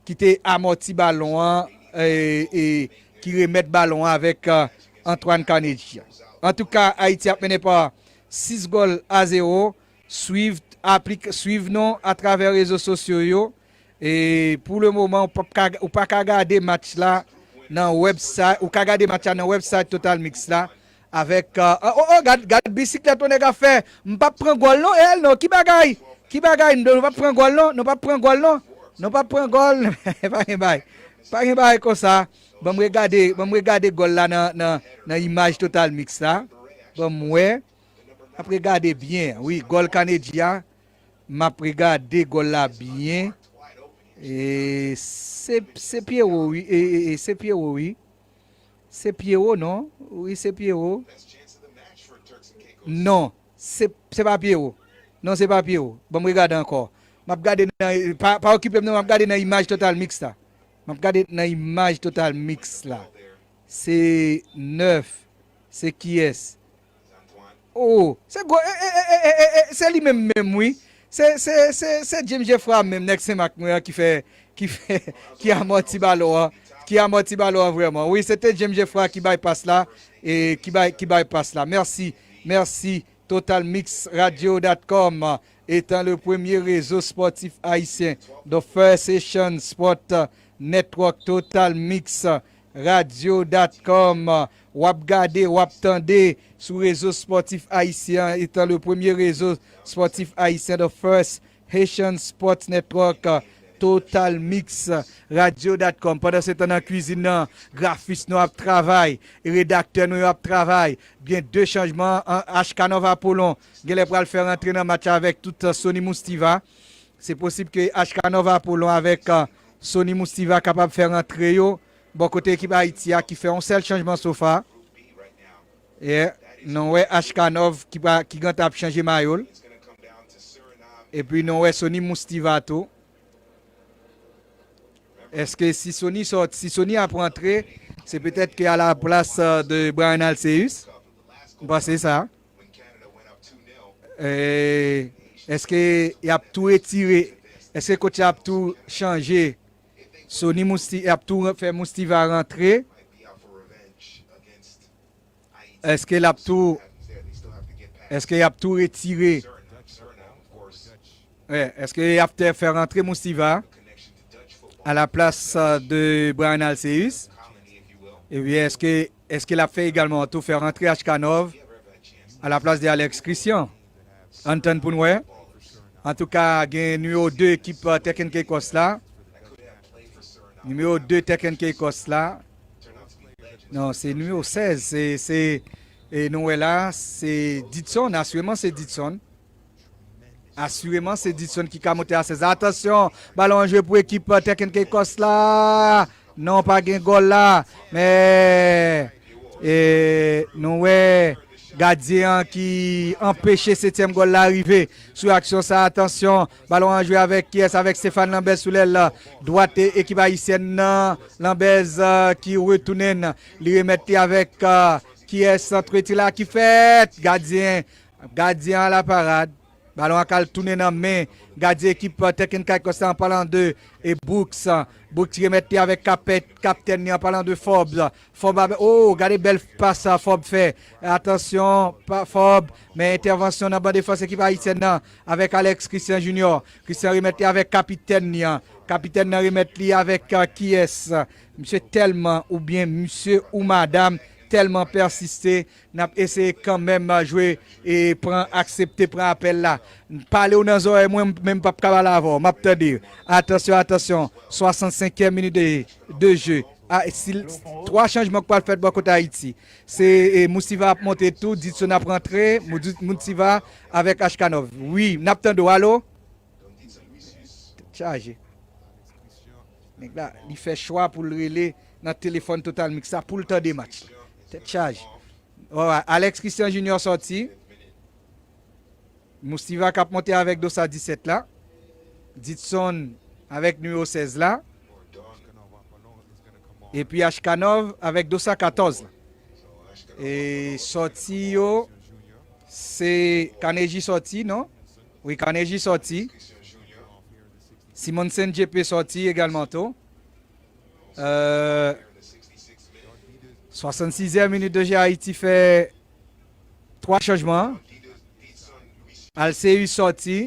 ki te amòti balon an, e, e ki remèt balon an avèk, euh, Antoine Canady. Antouka, Ayiti ap mennen pa sis gòl a zewo. Swiv, aplik, swiv nou atravè rezo sosyo yo. E pou le moman, ou p ap ka, ou pa ka gade match la nan website, ou ka gade match la nan website Total Mix la. Avèk, euh, oh, oh, oh, gad, gad bisiklèt yon nèg ap fè. M p ap pran gòl non, el non. Ki bagay? Ki bagay? Nou, nou p ap pran gòl non. Nou p ap pran gòl non. Nou p ap pran gòl. Pa gen bagay. Pa gen bagay konsa. Ban m regade, ban m regade gòl la nan, nan, nan imaj Total Mix la. Ban m wè. M ap regade byen. Wi, gòl Canady a. M ap regade gòl la byen. E se, se Pierrot, wi. E, e, e, se Pierrot, wi. Se Pierrot, non? Wi, se Pierrot. Non, se, se pa Pierrot. Non, se pa Pierrot. Ban m regade ankò. M ap gade nan, pa, pa okipe m non, m ap gade nan imaj Total Mix la. M ap gade nan imaj Total Mix la. Se nèf. Se kiyès? Oh, se gwo, e, e, e, e, e, e, se li menm menm, wi. Se, se, se, se James Jeffra menm, nèg Senmak mwen an ki fè, ki fè, ki amòti balon an, ki amòti balon an vrèman. Wi, se te James Jeffra ki bay pas la, e ki bay, ki bay pas la. Mèsi, mèsi. Total Mix Radio dot com, étant le premier réseau sportif haïtien, the first Haitian sport network, Total Mix Radio dot com. W ap gade, w ap tande sou rezo spòtif ayisyen an, étant le premier réseau sportif haïtien, the first Haitian Sports Network, Total Mix Radio dot com. Pandan se tan nan kwizin nan, grafis nou ap travay, redaktè nou yo ap travay. Gen de chanjman, an, Ashkanov Apollon genlè pral fè rantre nan match avèk tout, uh, Sony Moustiva. Se posib ke Ashkanov Apollon avèk, uh, Sony Moustiva kapab fè rantre yo bò kote ekip Ayiti a ki fè yon sèl chanjman so far. Yeah. Nou wè Ashkanov ki pa, ki gentan ap chanje mayo l. Epi nou wè Sony Moustiva tou. Èske si Sony sòt, si Sony ap rantre, se petèt ke a la plas, euh, de Bryan Alcéus? M panse sa. E èske y ap tou retire, èske kotch la ap tou chanje Sony Mousti, y ap tou fè Moustiva rantre? Èske l ap tou, èske y ap tou retire, wè, èske y ap te fè rantre Moustiva a la plas, euh, de Bryan Alcéus? Ebyen, èske, èske l ap fè egalman tou fè rantre Ashkanov a la plas de Alex Christian? Ann tann pou n wè. Antouka, gen nimewo de ekip, euh, Tech and Caicos la. Nimewo de Tech and Caicos la. Non, se nimewo sèz, se, se, e nou wè la, se Didson, asireman se Didson. Asireman, se Didson ki ka monte a sèz. Atansyon, balon an jwe pou ekip, euh, Tekken Caicos la. Non, pa gen gòl la. Men, e, nou wè gadyen an ki anpeche setyèm gòl la rive. Sou aksyon sa, atansyon. Balon an jwe avèk kiyès? Avèk Stéphane Lambert sou lèl dwat e ekip ayisyèn nan. Lambert, euh, ki retounen. Li remèt li avèk, euh, kiyès? Antre ti la ki fèt. Gadyen, gadyen an la parad. Balon an k al tounen nan men gadyen ekip, euh, Tekken Caicos la, an palan de, e, Brooks. Brooks remèt li avèk kapèt, kaptèn li, an palan de Forbes. Forbes avèk, oh, gade bèl pas sa Forbes fè. Atansyon, pa Forbes, men entèvansyon nan ban defans ekip ayisyèn nan avèk Alex Christian Junior. Christian remèt li avèk kapitèn li an. Kapitèn nan remèt li avèk, euh, kiyès? Misye tèlman, oubyen misye ou madanm tèlman pèsiste, n ap eseye kanmenm jwe e pran, aksepte pran apèl la. Pale w nan zòrèy mwen, men m p ap ka pale avè w. M ap tande. Atansyon, atansyon. Swasannsenkyèm minit de, de je. A, si, twa chanjman k pral fèt bò kote Ayiti. Se, e, Moussiva ap monte tou, Didson ap rantre, Mou-, Moussiva avèk Ashkanov. Wi, n ap tande w. Alo? Tèt chaje. Nèg la, li fè chwa pou l rele nan telefòn Total Mix la pou l tande match la. Tèt chaje. Alright, Alex Christian Junior sòti. Moussiva k ap monte avèk dosa disèt la. Didson avèk nimewo sèz la. Epi Ashkanov avèk dosa katòz la. E sòti yo, se Kaneji sòti, non? Wi, Kaneji sòti. Simonsen J P sòti egalman tou. Euh, swasannsizyèm minit de je, Ayiti fè twa chanjman. Alceus sòti.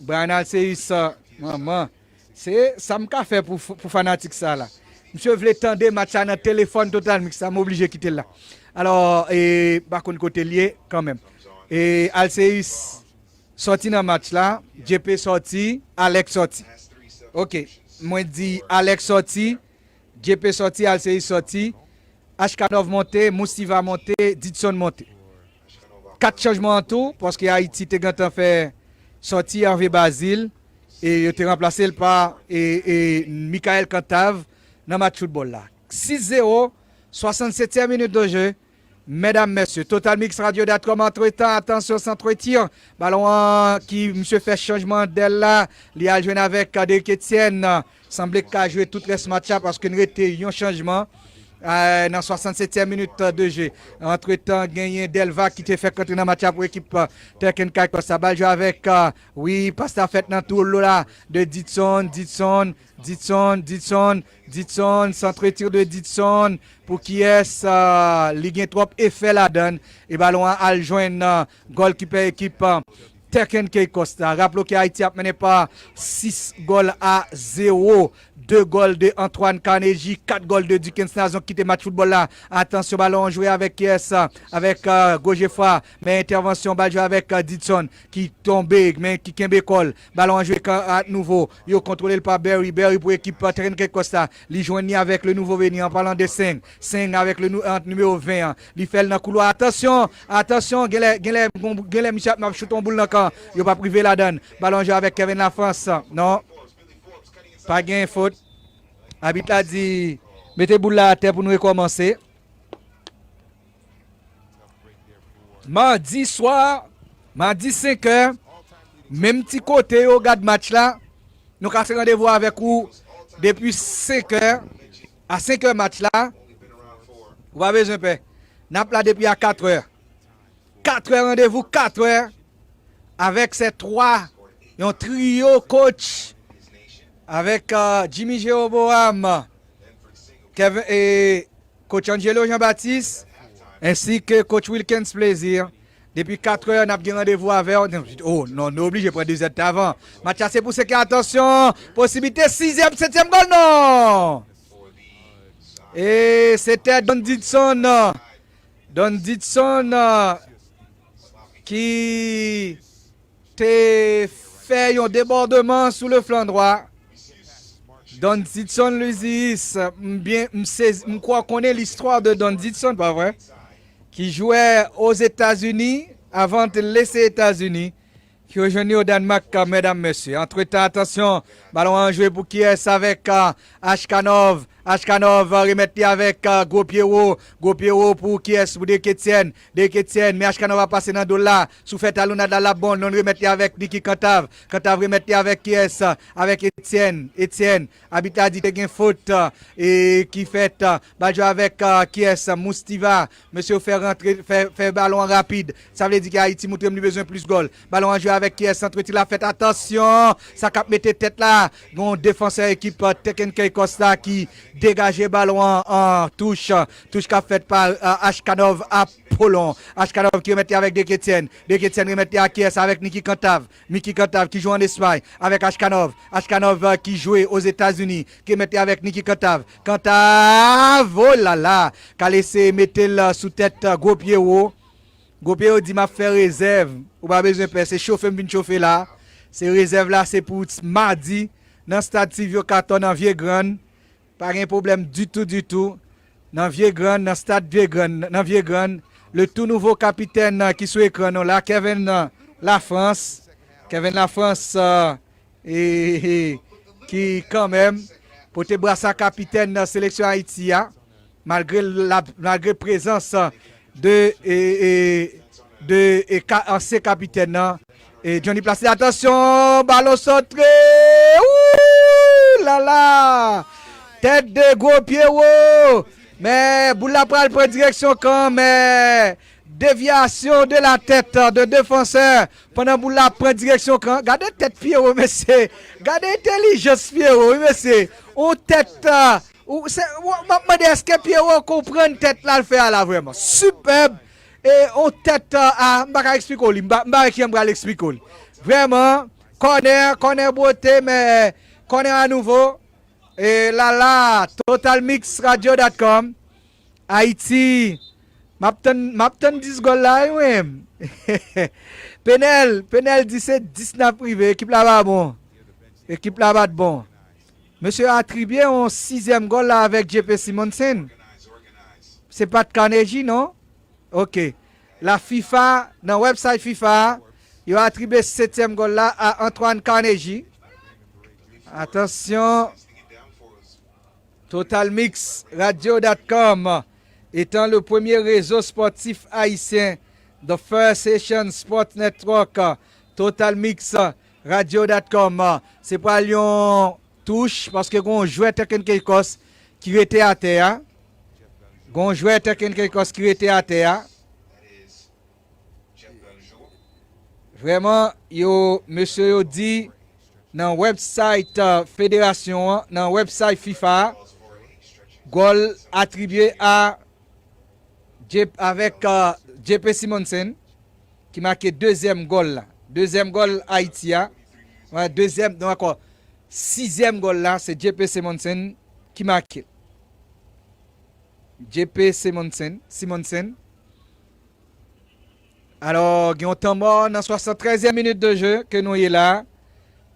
Bryan Alceus, euh, manman. Se sa m ka fè pou, pou fanatik sa la. Misye vle tande match la nan telefòn Total Mix la, m oblije kite l la. Alò, e, pa konn kote l ye, kanmenm. E Alceus sòti nan match la, J P sòti, Alex sòti. Ok, mwen di Alex sòti, J P sòti, Alceus sòti, Ashkanov monte, Moussiva monte, Didson monte. Kat chanjman an tou, paske Ayiti te gentan fè sòti Hervé Bazile, e yo te ranplase l pa, e, e Michael Cantave nan match foutbòl la. Sis zewo, swasannsetyèm minit de je, medam, mesye, Total Mix Radio dot com, antretan, atansyon, Centre Tir. Balon an ki misye fè chanjman dèl la, li al jwenn avèk Derrick Etienne. Sanble k ka jwe tout rès match la paske n rete yon chanjman, eh, nan swasannsetyèm minit de je. Antretan, genyen Delva ki te fèk rantre nan match la pou ekip, eh, Tekken Caicos la. Bal jwe avèk, eh, wi, pas la fèt nan tou lo la de Didson, Didson, Didson, Didson, Didson, Centre Tir de Didson. Pou kiyès, ah, li gen twòp efè ladan l. E balon an al jwenn, ah, gòlkipè ekip, ah, Tekken Caicos la. Raple w ke Ayiti ap mennen pa sis gòl a zewo. De gòl de Antoine Carnegie, kat gòl de Dickens Nazon ki kite match foutbòl la. Atansyon, balon an jwe avèk kiyès, ah, avèk, ah, Gojefra. Men entèvansyon, bal jwe avèk, ah, Didson ki tonbe, men ki kenbe kò l. Balon an jwe ka-, a nouvo. Yo kontwole l pa Berry. Berry pou ekip, ah, Tekken Caicos la. Li jwenn li avèk le nouvo veni an palan de Seng. Seng avèk le nou-, ant nimewo ven an. Li fè l nan koulwa. Atansyon, atansyon, genlè, genlè, genlè misye ap, ap choute yon boul nan kan. Yo p ap rive ladan l. Balon jwe avèk Kevin Lafrance. Non. Pa gen fot. Abit la di, mete boul la atè pou nou rekòmanse. Madi swa, madi senk è, menm ti kote yo gad match la, nou kase randevou avèk ou depi senk è, a senk è match la, ou pa bezwen pè. N ap la depi a kat è. Kat è, randevou kat è, avèk se twa, yon triyo coach, avèk, euh, Jimmy Jeroboam, Kevin, e coach Angelo Jean-Baptiste, ensi ke coach Wilkens Plaisir. Depi kat è, n ap gen randevou avè w. Oh, non, nou oblije pran de zèdtan avan. Match la se pou senk è, atansyon, posiblite sizyèm, setyèm gòl, non! E se te Don Didson, Don Didson, ki te fè yon debòdman sou le flan dwa. Don Didson Luizius, m byen, m sezi, m kwè w konnen listwa de Don Didson, pa vre? Ki jwe Ozetazini, avan l te lese Etazini, Ki rejwenn li o Dànmak, medam, mesye. Antretan, atansyon, balon an jwe pou kiyès avèk, euh, Ashkanov. Ashkanov, euh, remèt li avèk, euh, Gwo Pyewo. Gwo Pyewo pou kiyès? Pou Derrick Etienne. Derrick Etienne, men Ashkanov ap pase nan do l la. Sou fè talounad la, l ap bon. L remèt li avèk Nicky Cantave. Cantave remèt li avèk kiyès? Avèk Etienne. Etienne. Abit la di te gen fot, euh, e ki fèt, euh, bal jwe avèk, euh, kiyès? Moustiva. Mesye yo fè rantre, fè, fè balon an rapid. Sa vle di ke Ayiti montre m li bezwen plis gòl. Balon an jwe avèk kiyès? Antre ti la fèt. Atansyon! Sa k ap mete tèt la. Gon defansè ekip, euh, Tekken Caicos la ki degaje balon an an touch. Touch k ap fèt pa, euh, Ashkanov Apollon. Ashkanov ki remèt li avèk Derrick Etienne. Derrick Etienne remèt li a kiyès? Avèk Nicky Cantave. Nicky Cantave ki jwe an Espay avèk Ashkanov. Ashkanov, euh, ki jwe Ozetazini. Ki remèt li avèk Nicky Cantave. Cantave, oh la la! Ka l eseye mete l, euh, sou tèt, euh, Gwo Pyewo. Gwo Pyewo di, "M ap fè rezèv. Ou pa bezwen pè. Se chofe m vin chofe la. Se rezèv la, se pou madi. Nan stad Sylvio Cator, nan Vye Grann." Pa gen pwoblèm ditou, ditou. Nan Vye Grann, nan stad Vye Grann, nan Vye Grann, le tou nouvo kapitèn, euh, ki sou ekran nou la, Kevin, euh, Lafrans. Kevin Lafrans, euh, e, e, ki kanmenm pote brasa kapitèn nan seleksyon Ayiti a, malgre la, malgre prezans, euh, de, e, e, de, e, ka, ansyen kapitèn nan, e, Johnny Placide. Atansyon, balon santre! Ooh la la! Tèt de Gwo Pyewo! Men boul la pral pran direksyon kan, men devyasyon de la tèt de defansè pandan boul la pran direksyon kan. Gade tèt Pyewo, mesye! Gade entèlijans Pyewo, wi, mesye! On tèt, euh, Ou, se, w, m ap mande, èske Pyewo konprann tèt la l fè a la vrèman? Sipèb! E on tèt, euh, a, m pa ka eksplike w li, m pa, m pa wè kijan m pral eksplike w li. Vrèman, kònè, kònè bwote, men kònè a nouvo. E la la, total mix radio dot com. Ayiti, m ap tann, m ap tann dis gòl la, wi, mwen. Penèl, Penèl di se dis n ap rive, ekip la pa bon. Ekip la pa t bon. Mesye atribye yon sizyèm gòl la avèk J P Simonsen. Se pa t Carnegie, non? Ok. La FIFA, nan website FIFA, yo atribye setyèm gòl la a Antoine Carnegie. Atansyon. Total Mix Radio dot com, étant le premier réseau sportif haïtien, the first Haitian Sports Network, Total Mix Radio dot com. Se pral yon touch, paske gon jwè Tekken Caicos ki rete atè a. Gon jwè Tekken Caicos ki rete atè a. Vrèman, yo, mesye yo di nan website, euh, federasyon an, nan website FIFA a, gòl atribye a J-, avèk, euh, J P Simonsen, ki make dezyèm gòl la. Dezyèm gòl Ayiti a. Wè, dezyèm, non, ankò, sizyèm gòl la, se J P Simonsen ki make. J P Simonsen, Simonsen. Alò, gen yon tan mò nan swasanntrèzyèm minit de jeu ke nou ye la.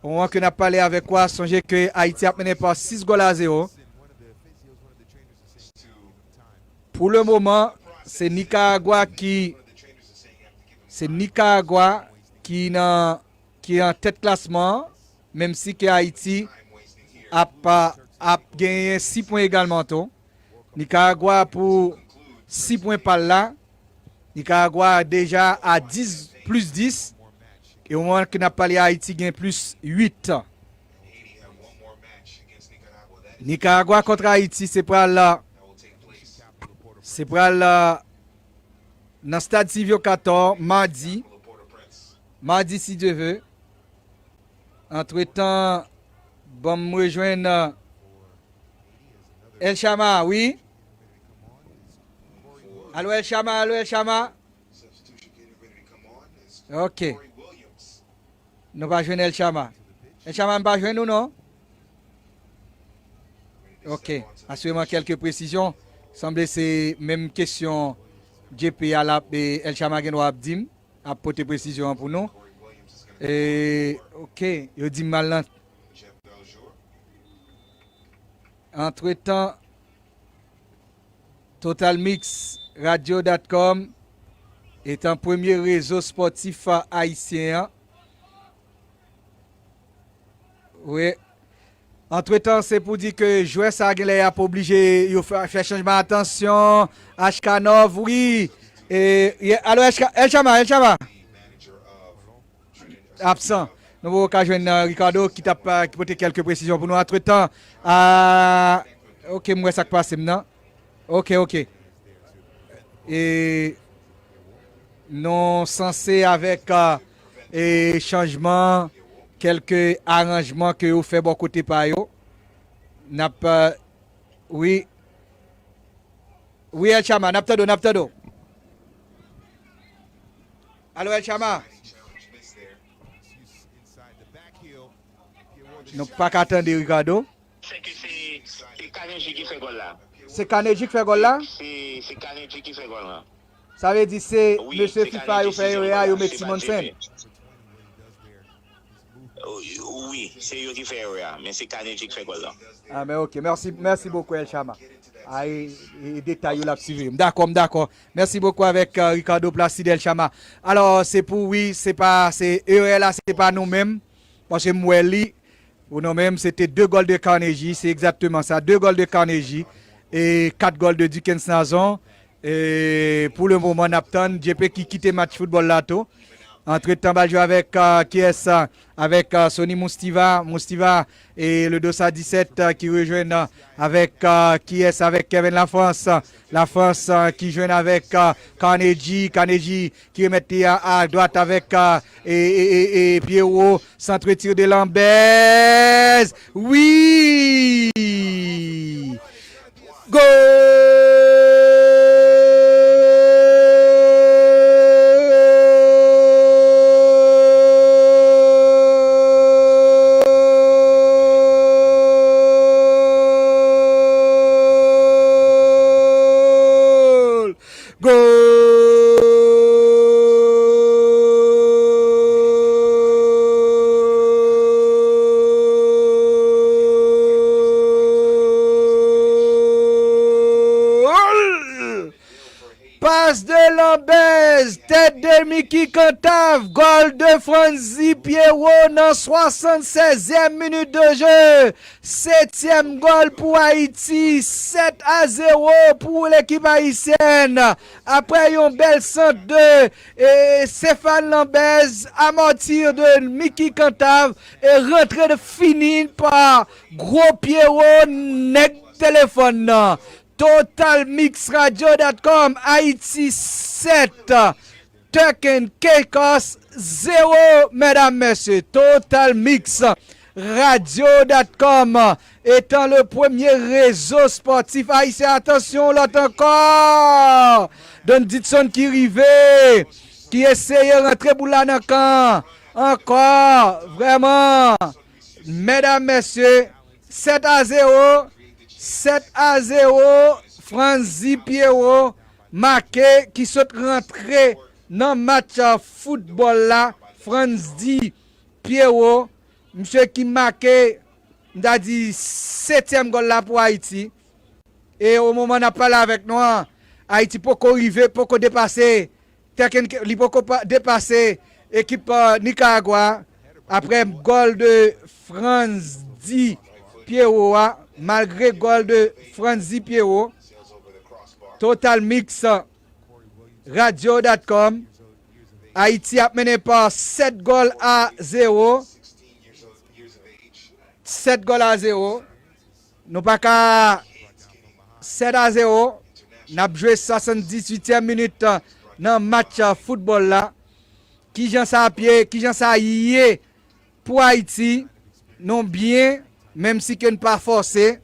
Moman ke n ap pale avèk ou a, sonje ke Ayiti ap mennen pa sis gòl a zewo. Pou le moman, se Nikaragwa ki, se Nikaragwa ki nan, ki an tèt klasman an, menm si ke Ayiti ap, ap genyen sis pwen egalman tou. Nikaragwa pou sis pwen pa l la. Nikaragwa deja a dis, plis dis. E o moman ke n ap pale, Ayiti gen plis uit. Nikaragwa kont Ayiti, se pral, se pral nan stad Sylvio Cator, madi. Madi, si Dye ve. Antretan, ban m rejwenn, euh, El Shama, wi. Alo, El Shama, alo, El Shama. Ok. Nou pa jwenn El Shama. El Shama, m pa jwenn ou, non? Ok. Asireman, kèlke presizyon. Sanble se menm kesyon J P a l ap, e, El Shama gen dwa ap di m, ap pote presizyon an pou nou. E, ok, yo di m al nan. Antretan, Total Mix Radio dot com etan premye rezo spòtif ayisyen an, Wi. Antretan, se pou di ke jwè sa gen lè y ap oblije yo fè, fè chanjman. Atansyon, Ashkanov, wi. E, ye- alo, Ashka- El Chama, El Chama. Absan. Nou poko ka jwenn uh, Ricardo ki t ap uh, ki pote kèlke presizyon pou nou. Antretan, uh, ok, m wè sa k pase m nan. Ok, ok. E nou sanse avèk uh, e chanjman, kèlke aranjman ke yo fè bò kote pa yo. N ap, uh, wi. Wi, El Chama, n ap tande w, n ap tande w. Alo, El Chama. Nou pa ka tande Ricardo. Se ke se se Kaneji ki fè gòl la. Se Kaneji ki fè gòl la? Se se Kaneji ki fè gòl la. Sa vle di se Wi, mesye se FIFA yo Kaneji fè ki fè erè a, gòl yo la, met se pa Simonsen. Wi, se yo ki fè erè a, men se Kaneji ki fè gòl la. Ah, men ok. Mèsi, mèsi bokou, El Chama. Ay, e detay yo l ap siveye m. Dakò, m dakò. Mèsi bokou avèk uh, Ricardo Placide El Chama. Alò, se pou wi, se pa, se erè la, se pa nou menm. Paske m wè li, ou non menm, se te de gòl de Carnegie, se egzakteman sa, de gòl de Carnegie, e kat gòl de Dickens Nazon. E pou le moman, n ap tann Djepe ki kite match foutbòl la tou. Antretan, bal jwe avèk uh, kiyès? Uh, avèk uh, Sony Moustiva. Moustiva e le Dosa disèt uh, ki rejwenn uh, avèk uh, kiyès? Avèk Kevin Lafrance. Lafrance uh, ki jwenn avèk uh, Carnegie. Carnegie ki remèt li a, a dwat avèk uh, e, e, e, e Pierrot. Centre tir de Lambez. Wi! Gol! Gol! Pas de Lambez, tèt de Mickey Cantave, gòl de Franzy Pierrot nan swasannsèzyèm minit de jeu. Setyèm gòl pou Ayiti, sèt a zewo pou lekip ayisyèn. Aprè yon bèl sant de e, Stéphane Lambez, amorti de Mickey Cantave e rantre de fini pa gwo Pierrot, nèg telefòn nan. Total Mix Radio dot com, Ayiti sèt, Turk and Caicos zewo, medam, mesye. Total Mix Radio dot com, étant le premier réseau sportif haïtien. Atansyon, lòt ankò. Don Didson ki rive, ki eseye rantre boul la nan kan. Ankò, vrèman. Medam, mesye, sèt a zewo, sèt a zewo, Franzy Pierrot make ki sot rantre nan match foutbòl la. Franzy Pierrot, misye ki make, m ta di, setyèm gòl la pou Ayiti. E o moman n ap pale avèk nou an, Ayiti poko rive, poko depase, Tekken, li poko pa- depase ekip uh, Nicaragua aprè gòl de Franzy Pierrot a. Malgre gòl de Franzy Pierrot, Total Mix Radio dot com, Ayiti ap mennen pa sèt gòl a zewo. Sèt gòl a zewo. Nou pa ka sèt a zewo. N ap jwe swasanndizuityèm minit nan match foutbòl la. Kijan sa ap ye? Kijan sa ye pou Ayiti? Nou byen, menm si ke n pa fòse.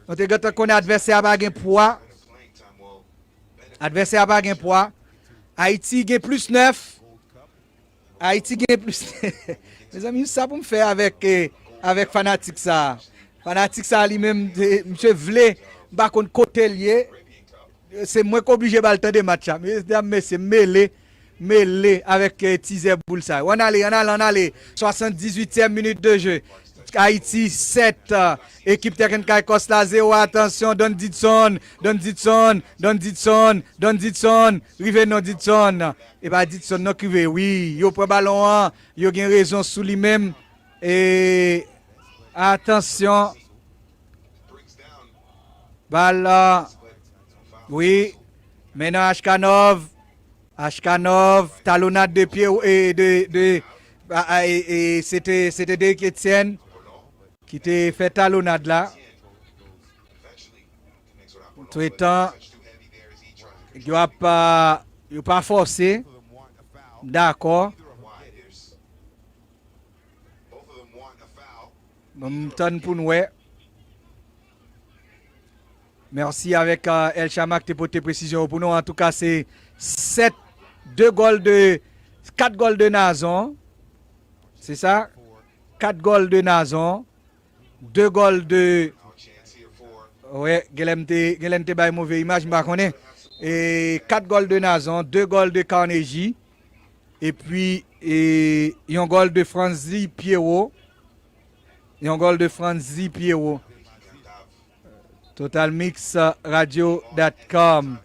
Nou te gentan konnen advèsè a pa gen pwa. Advèsè a pa gen pwa. Ayiti gen plis nèf. Ayiti gen plis. Mezanmi, sa pou m fè avèk, eh, avèk fanatik sa a? Fanatik sa a li menm, eh, misye vle, m pa konn kote l ye. Se mwen k oblije ba l tande match la. Medam, mesye, m mele, mele avèk, eh, tizè boul sa yo. Ann ale, ann ale, ann ale. Swasanndizuityèm minit de jeu. Ayiti sèt, eh, ekip Tekken Caicos la zewo. Atansyon, Don Didson, Don Didson, Don Didson, Don Didson. Rive non Didson. E pa Didson non ki rive, wi. Yo pran balon an, yo gen rezon sou li menm. E Atansyon. Bal la. Wi. Men nan Ashkanov. Ashkanov. Talonad de pye. E de, de, a, a, e, e, se te, se te Derrick Etienne ki te fè talonad la. Antretan, yo ap, a, yo pa fòse. Dakò. Bon, m tann pou n wè. Mèsi avèk, euh, El Chama ki te pote presizyon yo pou nou. Antouka, se sèt, de gòl de, kat gòl de Nazon. Se sa? Kat gòl de Nazon. De gòl de, wè, genlè m te, genlè m te bay move imaj, m pa konnen. E kat gòl de Nazon, de gòl de Carnegie. Epi, e, yon gòl de Franzi Pierrot. Yon gòl de Franzi Pierrot. Total Mix Radio dot com.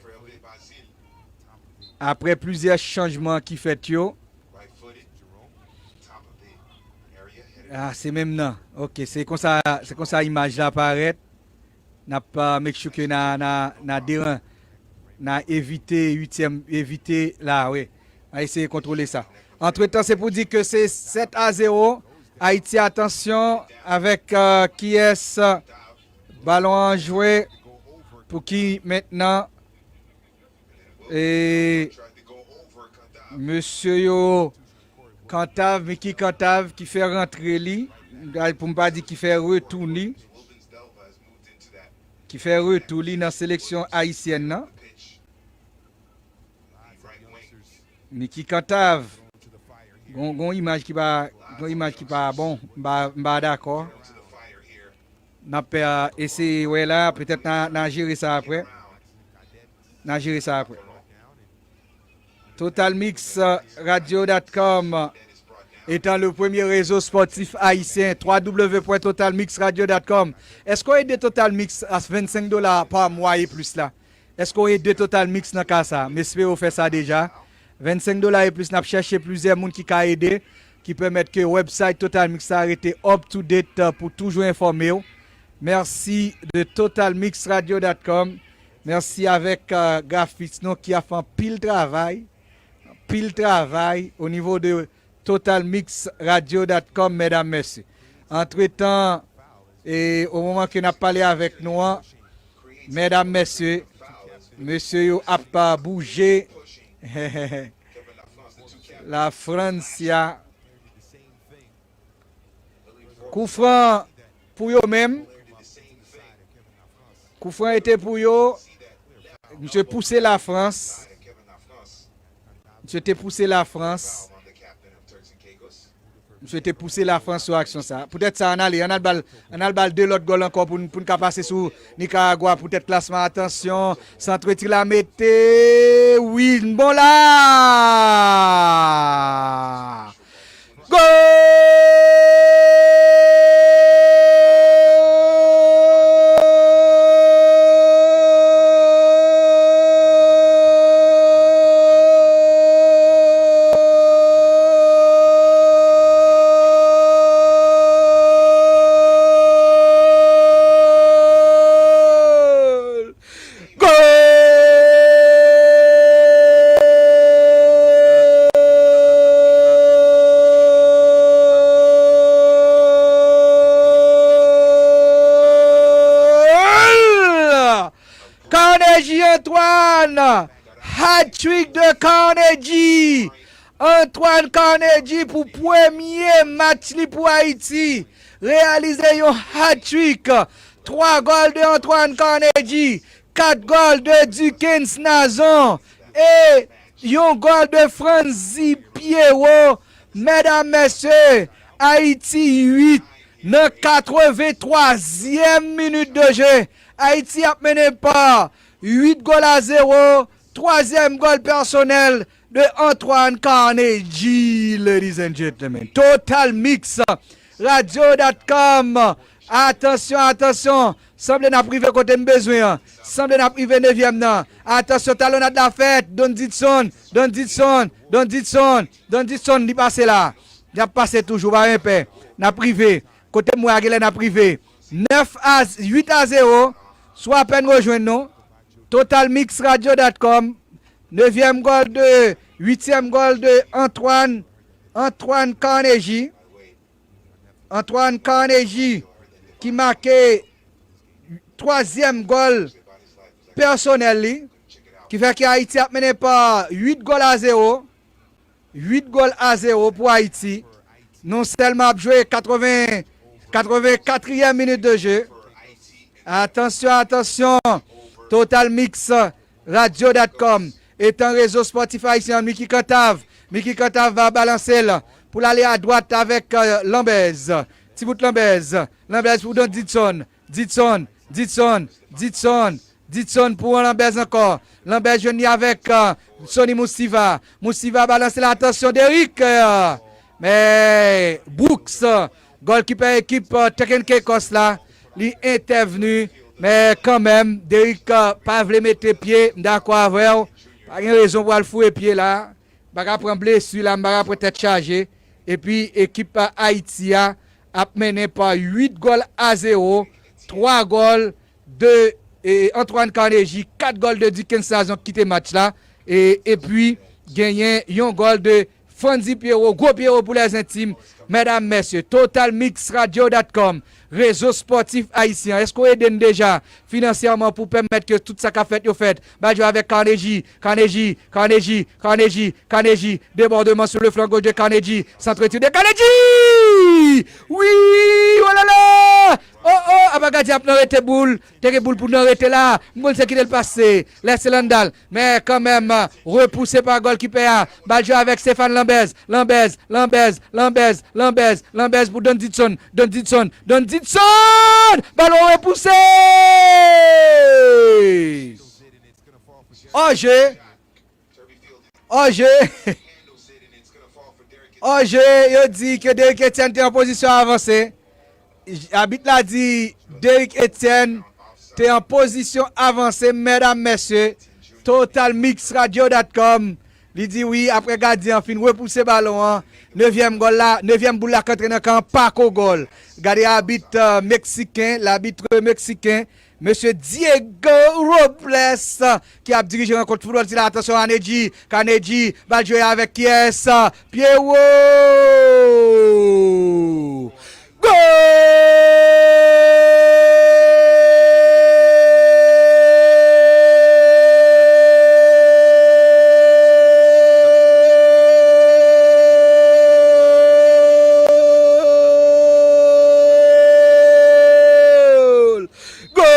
Aprè plizyè chanjman ki fèt yo. Ah, se menm nan. Ok, se konsa, se konsa imaj la parèt. N ap, ah, make sure ke n a, n a, n a deran, n a evite uityèm, evite la, wi. N a eseye kontwole sa. Antretan, se pou di ke se sèt a zewo. Ayiti, atansyon avèk, ah, kiyès, ah, balon an jwe. Pou ki mentnan? E mesye yo, Kantav, Mickey Kantav ki fè rantre li, pou m pa di ki fè retou li, ki fè retou li nan seleksyon ayisyèn nan. Mickey Kantav, gon, gon imaj ki pa, gon imaj ki pa bon, m pa, m pa dakò. N ap, euh, eseye wè la, petèt n a, n a jere sa aprè. N a jere sa aprè. Total Mix, euh, Radio dot com, euh, étant le premier réseau sportif haïtien, trois W point total mix radio dot com. Èske w ede Total Mix a vennsenk dola pa mwa e plis la? Èske w ede Total Mix nan ka sa? M espere w fè sa deja. Vennsenk dola e plis, n ap chèche plizyè moun ki ka ede, ki pèmèt ke website Total Mix la rete up to date, euh, pou toujou enfòme w. Mèsi de total mix radio dot com. Mèsi avèk, euh, grafis nou ki ap fè anpil travay, anpil travay o nivo de total mix radio dot com, medam, mesye. Antretan, e o moman ke n ap pale avèk nou an, medam, mesye, mesye yo ap, ah, bouje. La Francia. Kou fran pou yo menm. Kou fran ete pou yo. Misye pouse Lafrans. Misye te pouse Lafrans. Misye te pouse Lafrans sou aksyon sa. Poutèt sa, ann ale, ann al bal, ann al bal de lòt gòl ankò pou n, pou n ka pase sou Nikaragwa. Poutèt klasman, atansyon, santre ti la mete, wi, bon la! Gòl! Gòl! Carnegie Antoine! Hat-trick de Carnegie! Antoine Carnegie pou premye match li pou Ayiti reyalize yon hat-trick. Twa gòl de Antoine Carnegie, kat gòl de Duckens Nazon e yon gòl de Franzi Pierrot. Medam, mesye, Ayiti uit nan katrevenntwazyèm minit de jeu. Ayiti ap mennen pa uit gòl a zewo. Twazyèm gòl pèsonèl de Antoine Carnegie, ladies and gentlemen. Total Mix, radio dot com. Atansyon, atansyon. Sanble n ap rive kote m bezwen an. Sanble n ap rive nevyèm nan. Atansyon, talonnad la fèt. Don Didson, Don Didson, Don Didson, Don Didson, li pase la. L ap pase toujou, pa gen pè. N ap rive. kote m wè a genlè n ap rive. Nèf a, uit a zewo, sou apèn rejwenn nou. Total Mix Radio dot com, nevyèm gòl de, uityèm gòl de Antoine, Antoine Carnegie. Antoine Carnegie ki make twazyèm gòl pèsonèl li, ki fè ke Ayiti ap mennen pa uit gòl a zewo. Uit gòl a zewo pou Ayiti. Nou sèlman ap jwe katreven, katreven katriyèm minit de je. Atansyon, atansyon. Total Mix Radio dot com, etan rezo spòtif ayisyen an, Mickey Cantave. Mickey Cantave va balanse l pou l ale adwat avèk, euh, Lambèz. Ti bout Lambèz. Lambèz pou Don Didson. Didson, Didson, Didson, Didson pou Lambèz ankò. Lambèz jwenn li avèk, euh, Sonny Moussiva. Moussiva balanse l, atansyon Derrick, euh, men Brooks, gòlkipè ekip, euh, Tekken Caicos la, li entèvni, men kanmenm, Derrick, euh, pa vle mete pye, m dakò avè w, pa gen rezon pou al foure pye la, m pa ka pran blesi la, m pa ka pran tèt chaje, epi ekip, euh, Ayiti a ap mennen pa uit gòl a zewo, twa gòl de, e, Antoine Carnegie, kat gòl de Dickens Nazon ki kite match la, e, epi genyen yon gòl de Frandy Pierrot, gwo Pierrot pou lèzentim, medam, mesye, Total Mix Radio dot com, rezo spòtif ayisyen an. Èske w ede n deja finansyèman pou pèmèt ke tout sa k ap fèt yo fèt? Bal jwe avèk Carnegie, Carnegie, Carnegie, Carnegie, Carnegie, débordement sur le flanc gauche de Carnegie, centre tir de Carnegie! Wi! Oh là là! Oh, oh, apa gadyen ap nan rete boul. Te gen boul pou nan rete la. M konn se kite l pase. Lèse Landal. Men kanmenm, repouse pa gòlkipè a. Bal jwe avèk Stéphane Lambèz. Lambèz, Lambèz, Lambèz, Lambèz, Lambèz pou Don Didson. Don Didson. Don Didson! Balon repouse! An je. An je. An je, yo di ke Derrick Etienne te an pozisyon avanse. Abit la di Derrick Etienne te an pozisyon avanse, medam, mesye. Total Mix Radio dot com. Li di wi, apre gadyen an fin repouse balon an. Nevyèm gòl la, nevyèm boul la k antre nan kan an, pa ko gòl. Gade abit, euh, meksiken, labitre meksiken. Mesye Diego Robles, ki ap dirije rankont foutbòl sila. Atansyon, Carnegie, Carnegie, bal jwe avèk kiyès? Pierrot! Gòl! Gòl!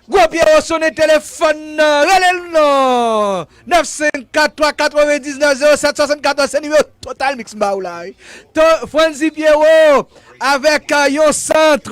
Gwo Pyero, sonnen telefòn nan, rele l non. Nèf senk kat twa katrevendiznèf zewo sèt swasannkatòz, se nimewo Total Mix m ba ou la wi. To-, Franzy Pierrot avèk, euh, yon sant,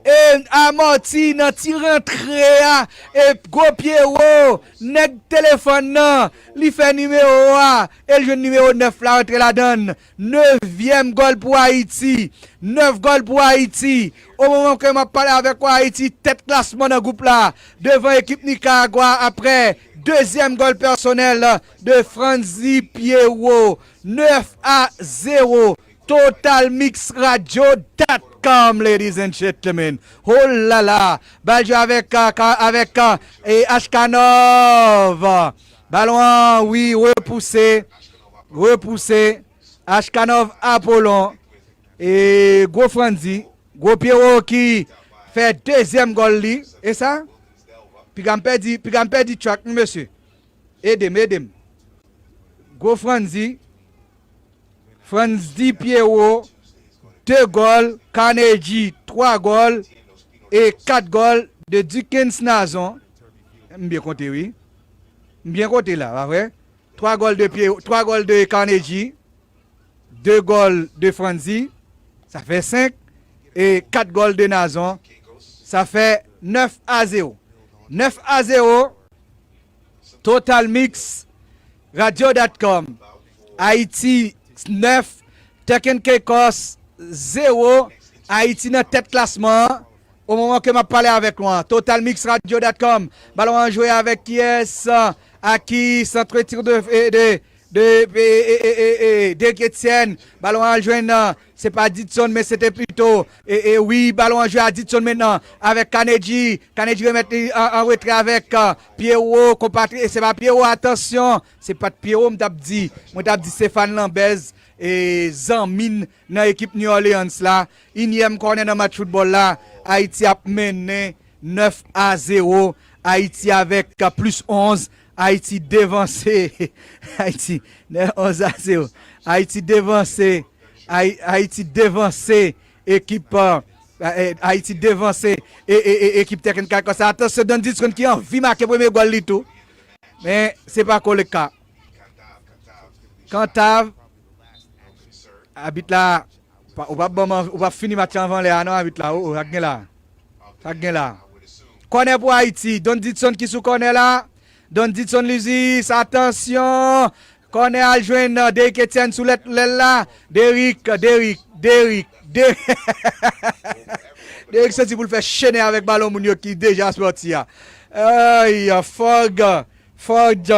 e, amòti nan ti rantre a, e Gwo Pyero, nèg telefòn nan, li fè nimewo a, e l jwenn nimewo nèf la rantre ladann. Nevyèm gòl pou Ayiti. Nèf gòl pou Ayiti. O moman ke m ap pale avèk ou, Ayiti tèt klasman nan gwoup la, devan ekip Nikaragwa, aprè dezyèm gòl pèsonèl de Franzy Pierrot. Nèf a zewo. Total Mix Radio dot com, ladies and gentlemen. Oh la la. Bal jwe avèk, euh, ka-, avèk, euh, e Ashkanov. Balon an, wi, repouse. Repouse. Ashkanov Apollon. E Gwo Franzy. Gwo Pyero ki fè dezyèm gòl li. E sa? Piga m pèdi, piga m pèdi track, wi, mesye. Ede m, ede m. Gwo Franzy. Franzy Pierrot, de gòl. Carnegie, twa gòl. E kat gòl de Dickens Nazon. M byen konte, wi. M byen konte la, pa vre? Twa gòl de Pierrot, twa gòl de Carnegie. De gòl de Franzy. Sa fè senk. E kat gòl de Nazon. Sa fè nèf a zewo. Nèf a zewo. Total Mix Radio dot com. Ayiti nèf, Tekken Caicos zewo. Ayiti nan tèt klasman an. O moman ke m ap pale avèk nou an, total mix radio dot com. Balon an jwe avèk kiyès? Aki, centre tir de, de, de, de, e, e, e, e, e, Derrick Etienne. Balon an jwenn, se pa Ditson, men se te pito. E, e, wi, balon an jwe a Ditson mentnan avèk Kaneji. Kaneji remèt li an, an retrè avèk, e, Pierrot, konpatri-, e se pa Pierrot, atansyon. Se pa t Pierrot m t ap di. Mwen t ap di Stéphane Lambèz, e, zanmi n nan ekip New Orleans la. Inyèm kònè nan match foutbòl la. Ayiti ap mennen nèf a zewo. Ayiti avèk, e, plis onz. Ayiti devanse. Ayiti, nèf, onz a zewo. Ayiti devanse. Ay-, Ayiti devanse ekip, e, e, Ayiti devanse e, e, e, ekip Turk and Caicos. Atansyon, Don Didson ki anvi make premye gòl li tou. Men, se pa ko le ka. Kantav, abit la, pa, ou p ap ban m, ou p ap fini match la anvan lè a, non, abit la. O, o, sa k gen la? Sa k gen la? Kònè pou Ayiti. Don Didson ki sou kònè la. Don Didson Lizis, atansyon. Kònè al jwenn, e, Derrick Etienne sou lèt lèl la. Derrick, Derrick, Derrick, Derrick. Derrick santi pou l fè chene avèk balon moun yo ki deja sòti a. Ay, fòg, fòg,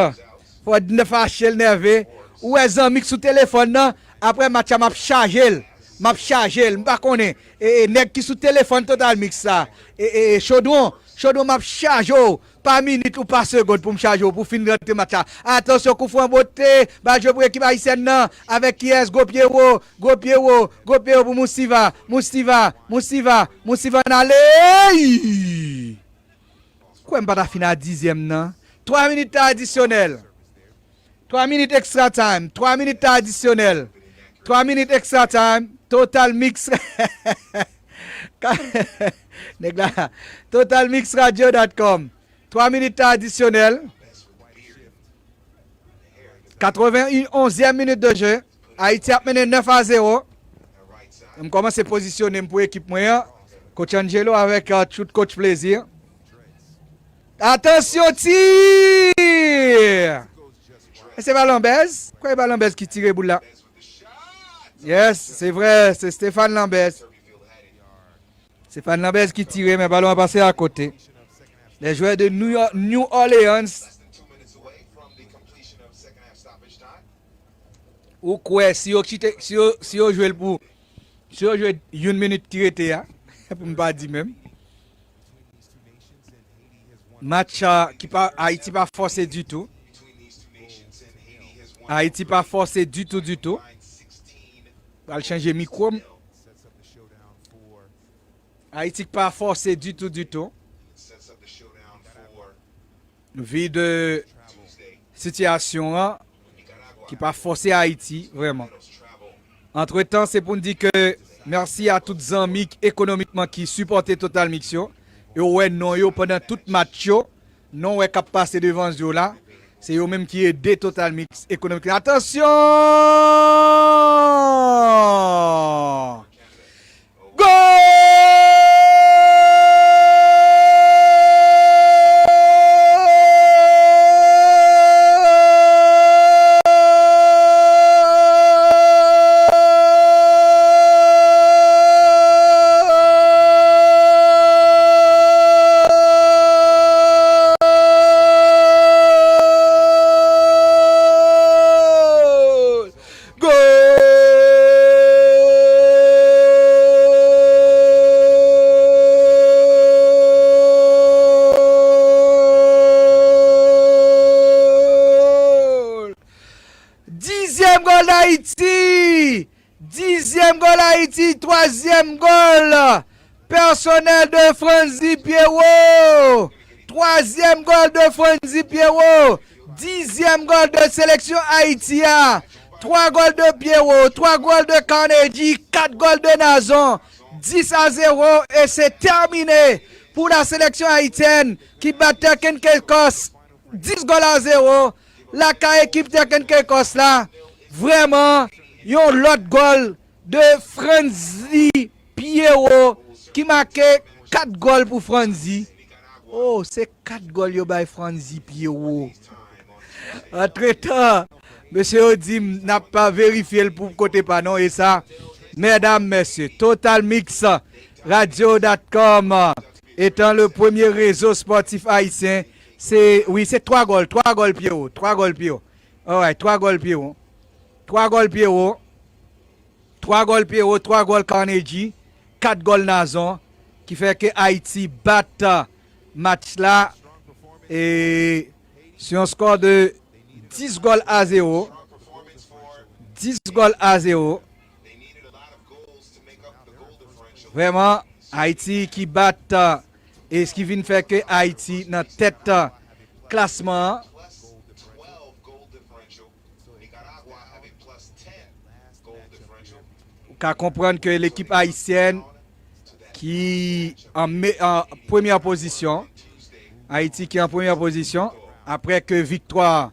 fòg n fache l nève. Ou wè zanmi k sou telefòn nan, apre match la m ap chaje l. M ap chaje l. M pa konnen. E, e, nèg ki sou telefòn Total Mix sa. E, e, e, Chaudron, Chaudron, m ap chaje w. Pa minit ou pa segond pou m chaje w pou fin rantre match la. Atansyon, koufran bote. Bal jwe pou ekip ayisyèn nan. Avèk kiyès? Gwo Pierrot. Gwo Pierrot. Gwo Pierrot pou Moustiva. Moustiva. Moustiva. Moustiva n ale. Kwè m pa ta fin a dizyèm nan. Twa minit adisyonèl. Twa minit extra time. Twa minit adisyonèl. Twa minit extra time. Total Mix. Nèg la. Total Mix radio dot com. Twa minit adisyonèl. Katreven onzyèm minit de jeu. Ayiti ap mennen nèf a zewo. M kòmanse pozisyone m pou ekip mwen an. Coach Angelo avèk, e, tout coach Plaisir. Atansyon, tir! E se pa Lambèz? Kwè e pa Lambèz ki tire boul la? Yes, se vre, se Stéphane Lambèz. Stéphane Lambèz ki tire, men balon an pase akote. Les joueurs de New York, New Orleans. Ou kwè si yo kite, si yo, si yo jwe l pou, si yo jwe yon minit ki rete a, pou m pa di menm. Match, a, ki pa, Ayiti pa fòse ditou. Ayiti pa fòse ditou, ditou. Pral chanje mikwo m. Ayiti pa fòse ditou, ditou. Vi de sitiyasyon an ki pa fòse Ayiti, vrèman. Antretan, se pou n di ke mèsi a tout zanmi k-, ekonomikman ki sipòte Total Mix yo. E w wè non yo pandan tout match yo. Non w wè k ap pase devan zye w la. Se yo menm ki ede Total Mix ekonomik. Atansyon! Gòl! Gòl! Dizyèm gòl Dayiti! Dizyèm gòl Ayiti, twazyèm gòl pèsonèl de Frantzy Pierrot. Twazyèm gòl de Frantzy Pierrot. Dizyèm gòl de seleksyon Ayiti a. Twa gòl de Pierrot, twa gòl de Carnegie, kat gòl de Nazon. Dis a zewo e se tèmine pou la sélection haïtienne ki bat Turk and Caicos dis gòl a zewo lakay ekip Turk and Caicos la. Vrèman, yon lòt gòl de Frantzy Pierrot ki make kat gòl pou Frantzy. Oh, se kat gòl yo bay Frantzy Pierrot. Antretan, mesye yo di m n ap verifye l pou kote pa nou e sa, medam, mesye, Total Mix Radio dot com, étant le premier réseau sportif haïtien, se, wi, se twa gòl, twa gòl Pierrot, twa gòl Pierrot. Alright, twa gòl Pierrot. Twa gòl Pierrot. Twa gòl Pierrot, twa gòl Carnegie, kat gòl Nazon, ki fè ke Ayiti bat match la, e sou yon skò de dis gòl a zewo. Dis gòl a zewo. Vrèman, Ayiti ki bat, e ki vin fè ke Ayiti nan tèt klasman an. Ou ka konprann ke lekip ayisyèn ki an, me, an premyè pozisyon, Ayiti ki an premyè pozisyon, apre ke viktwa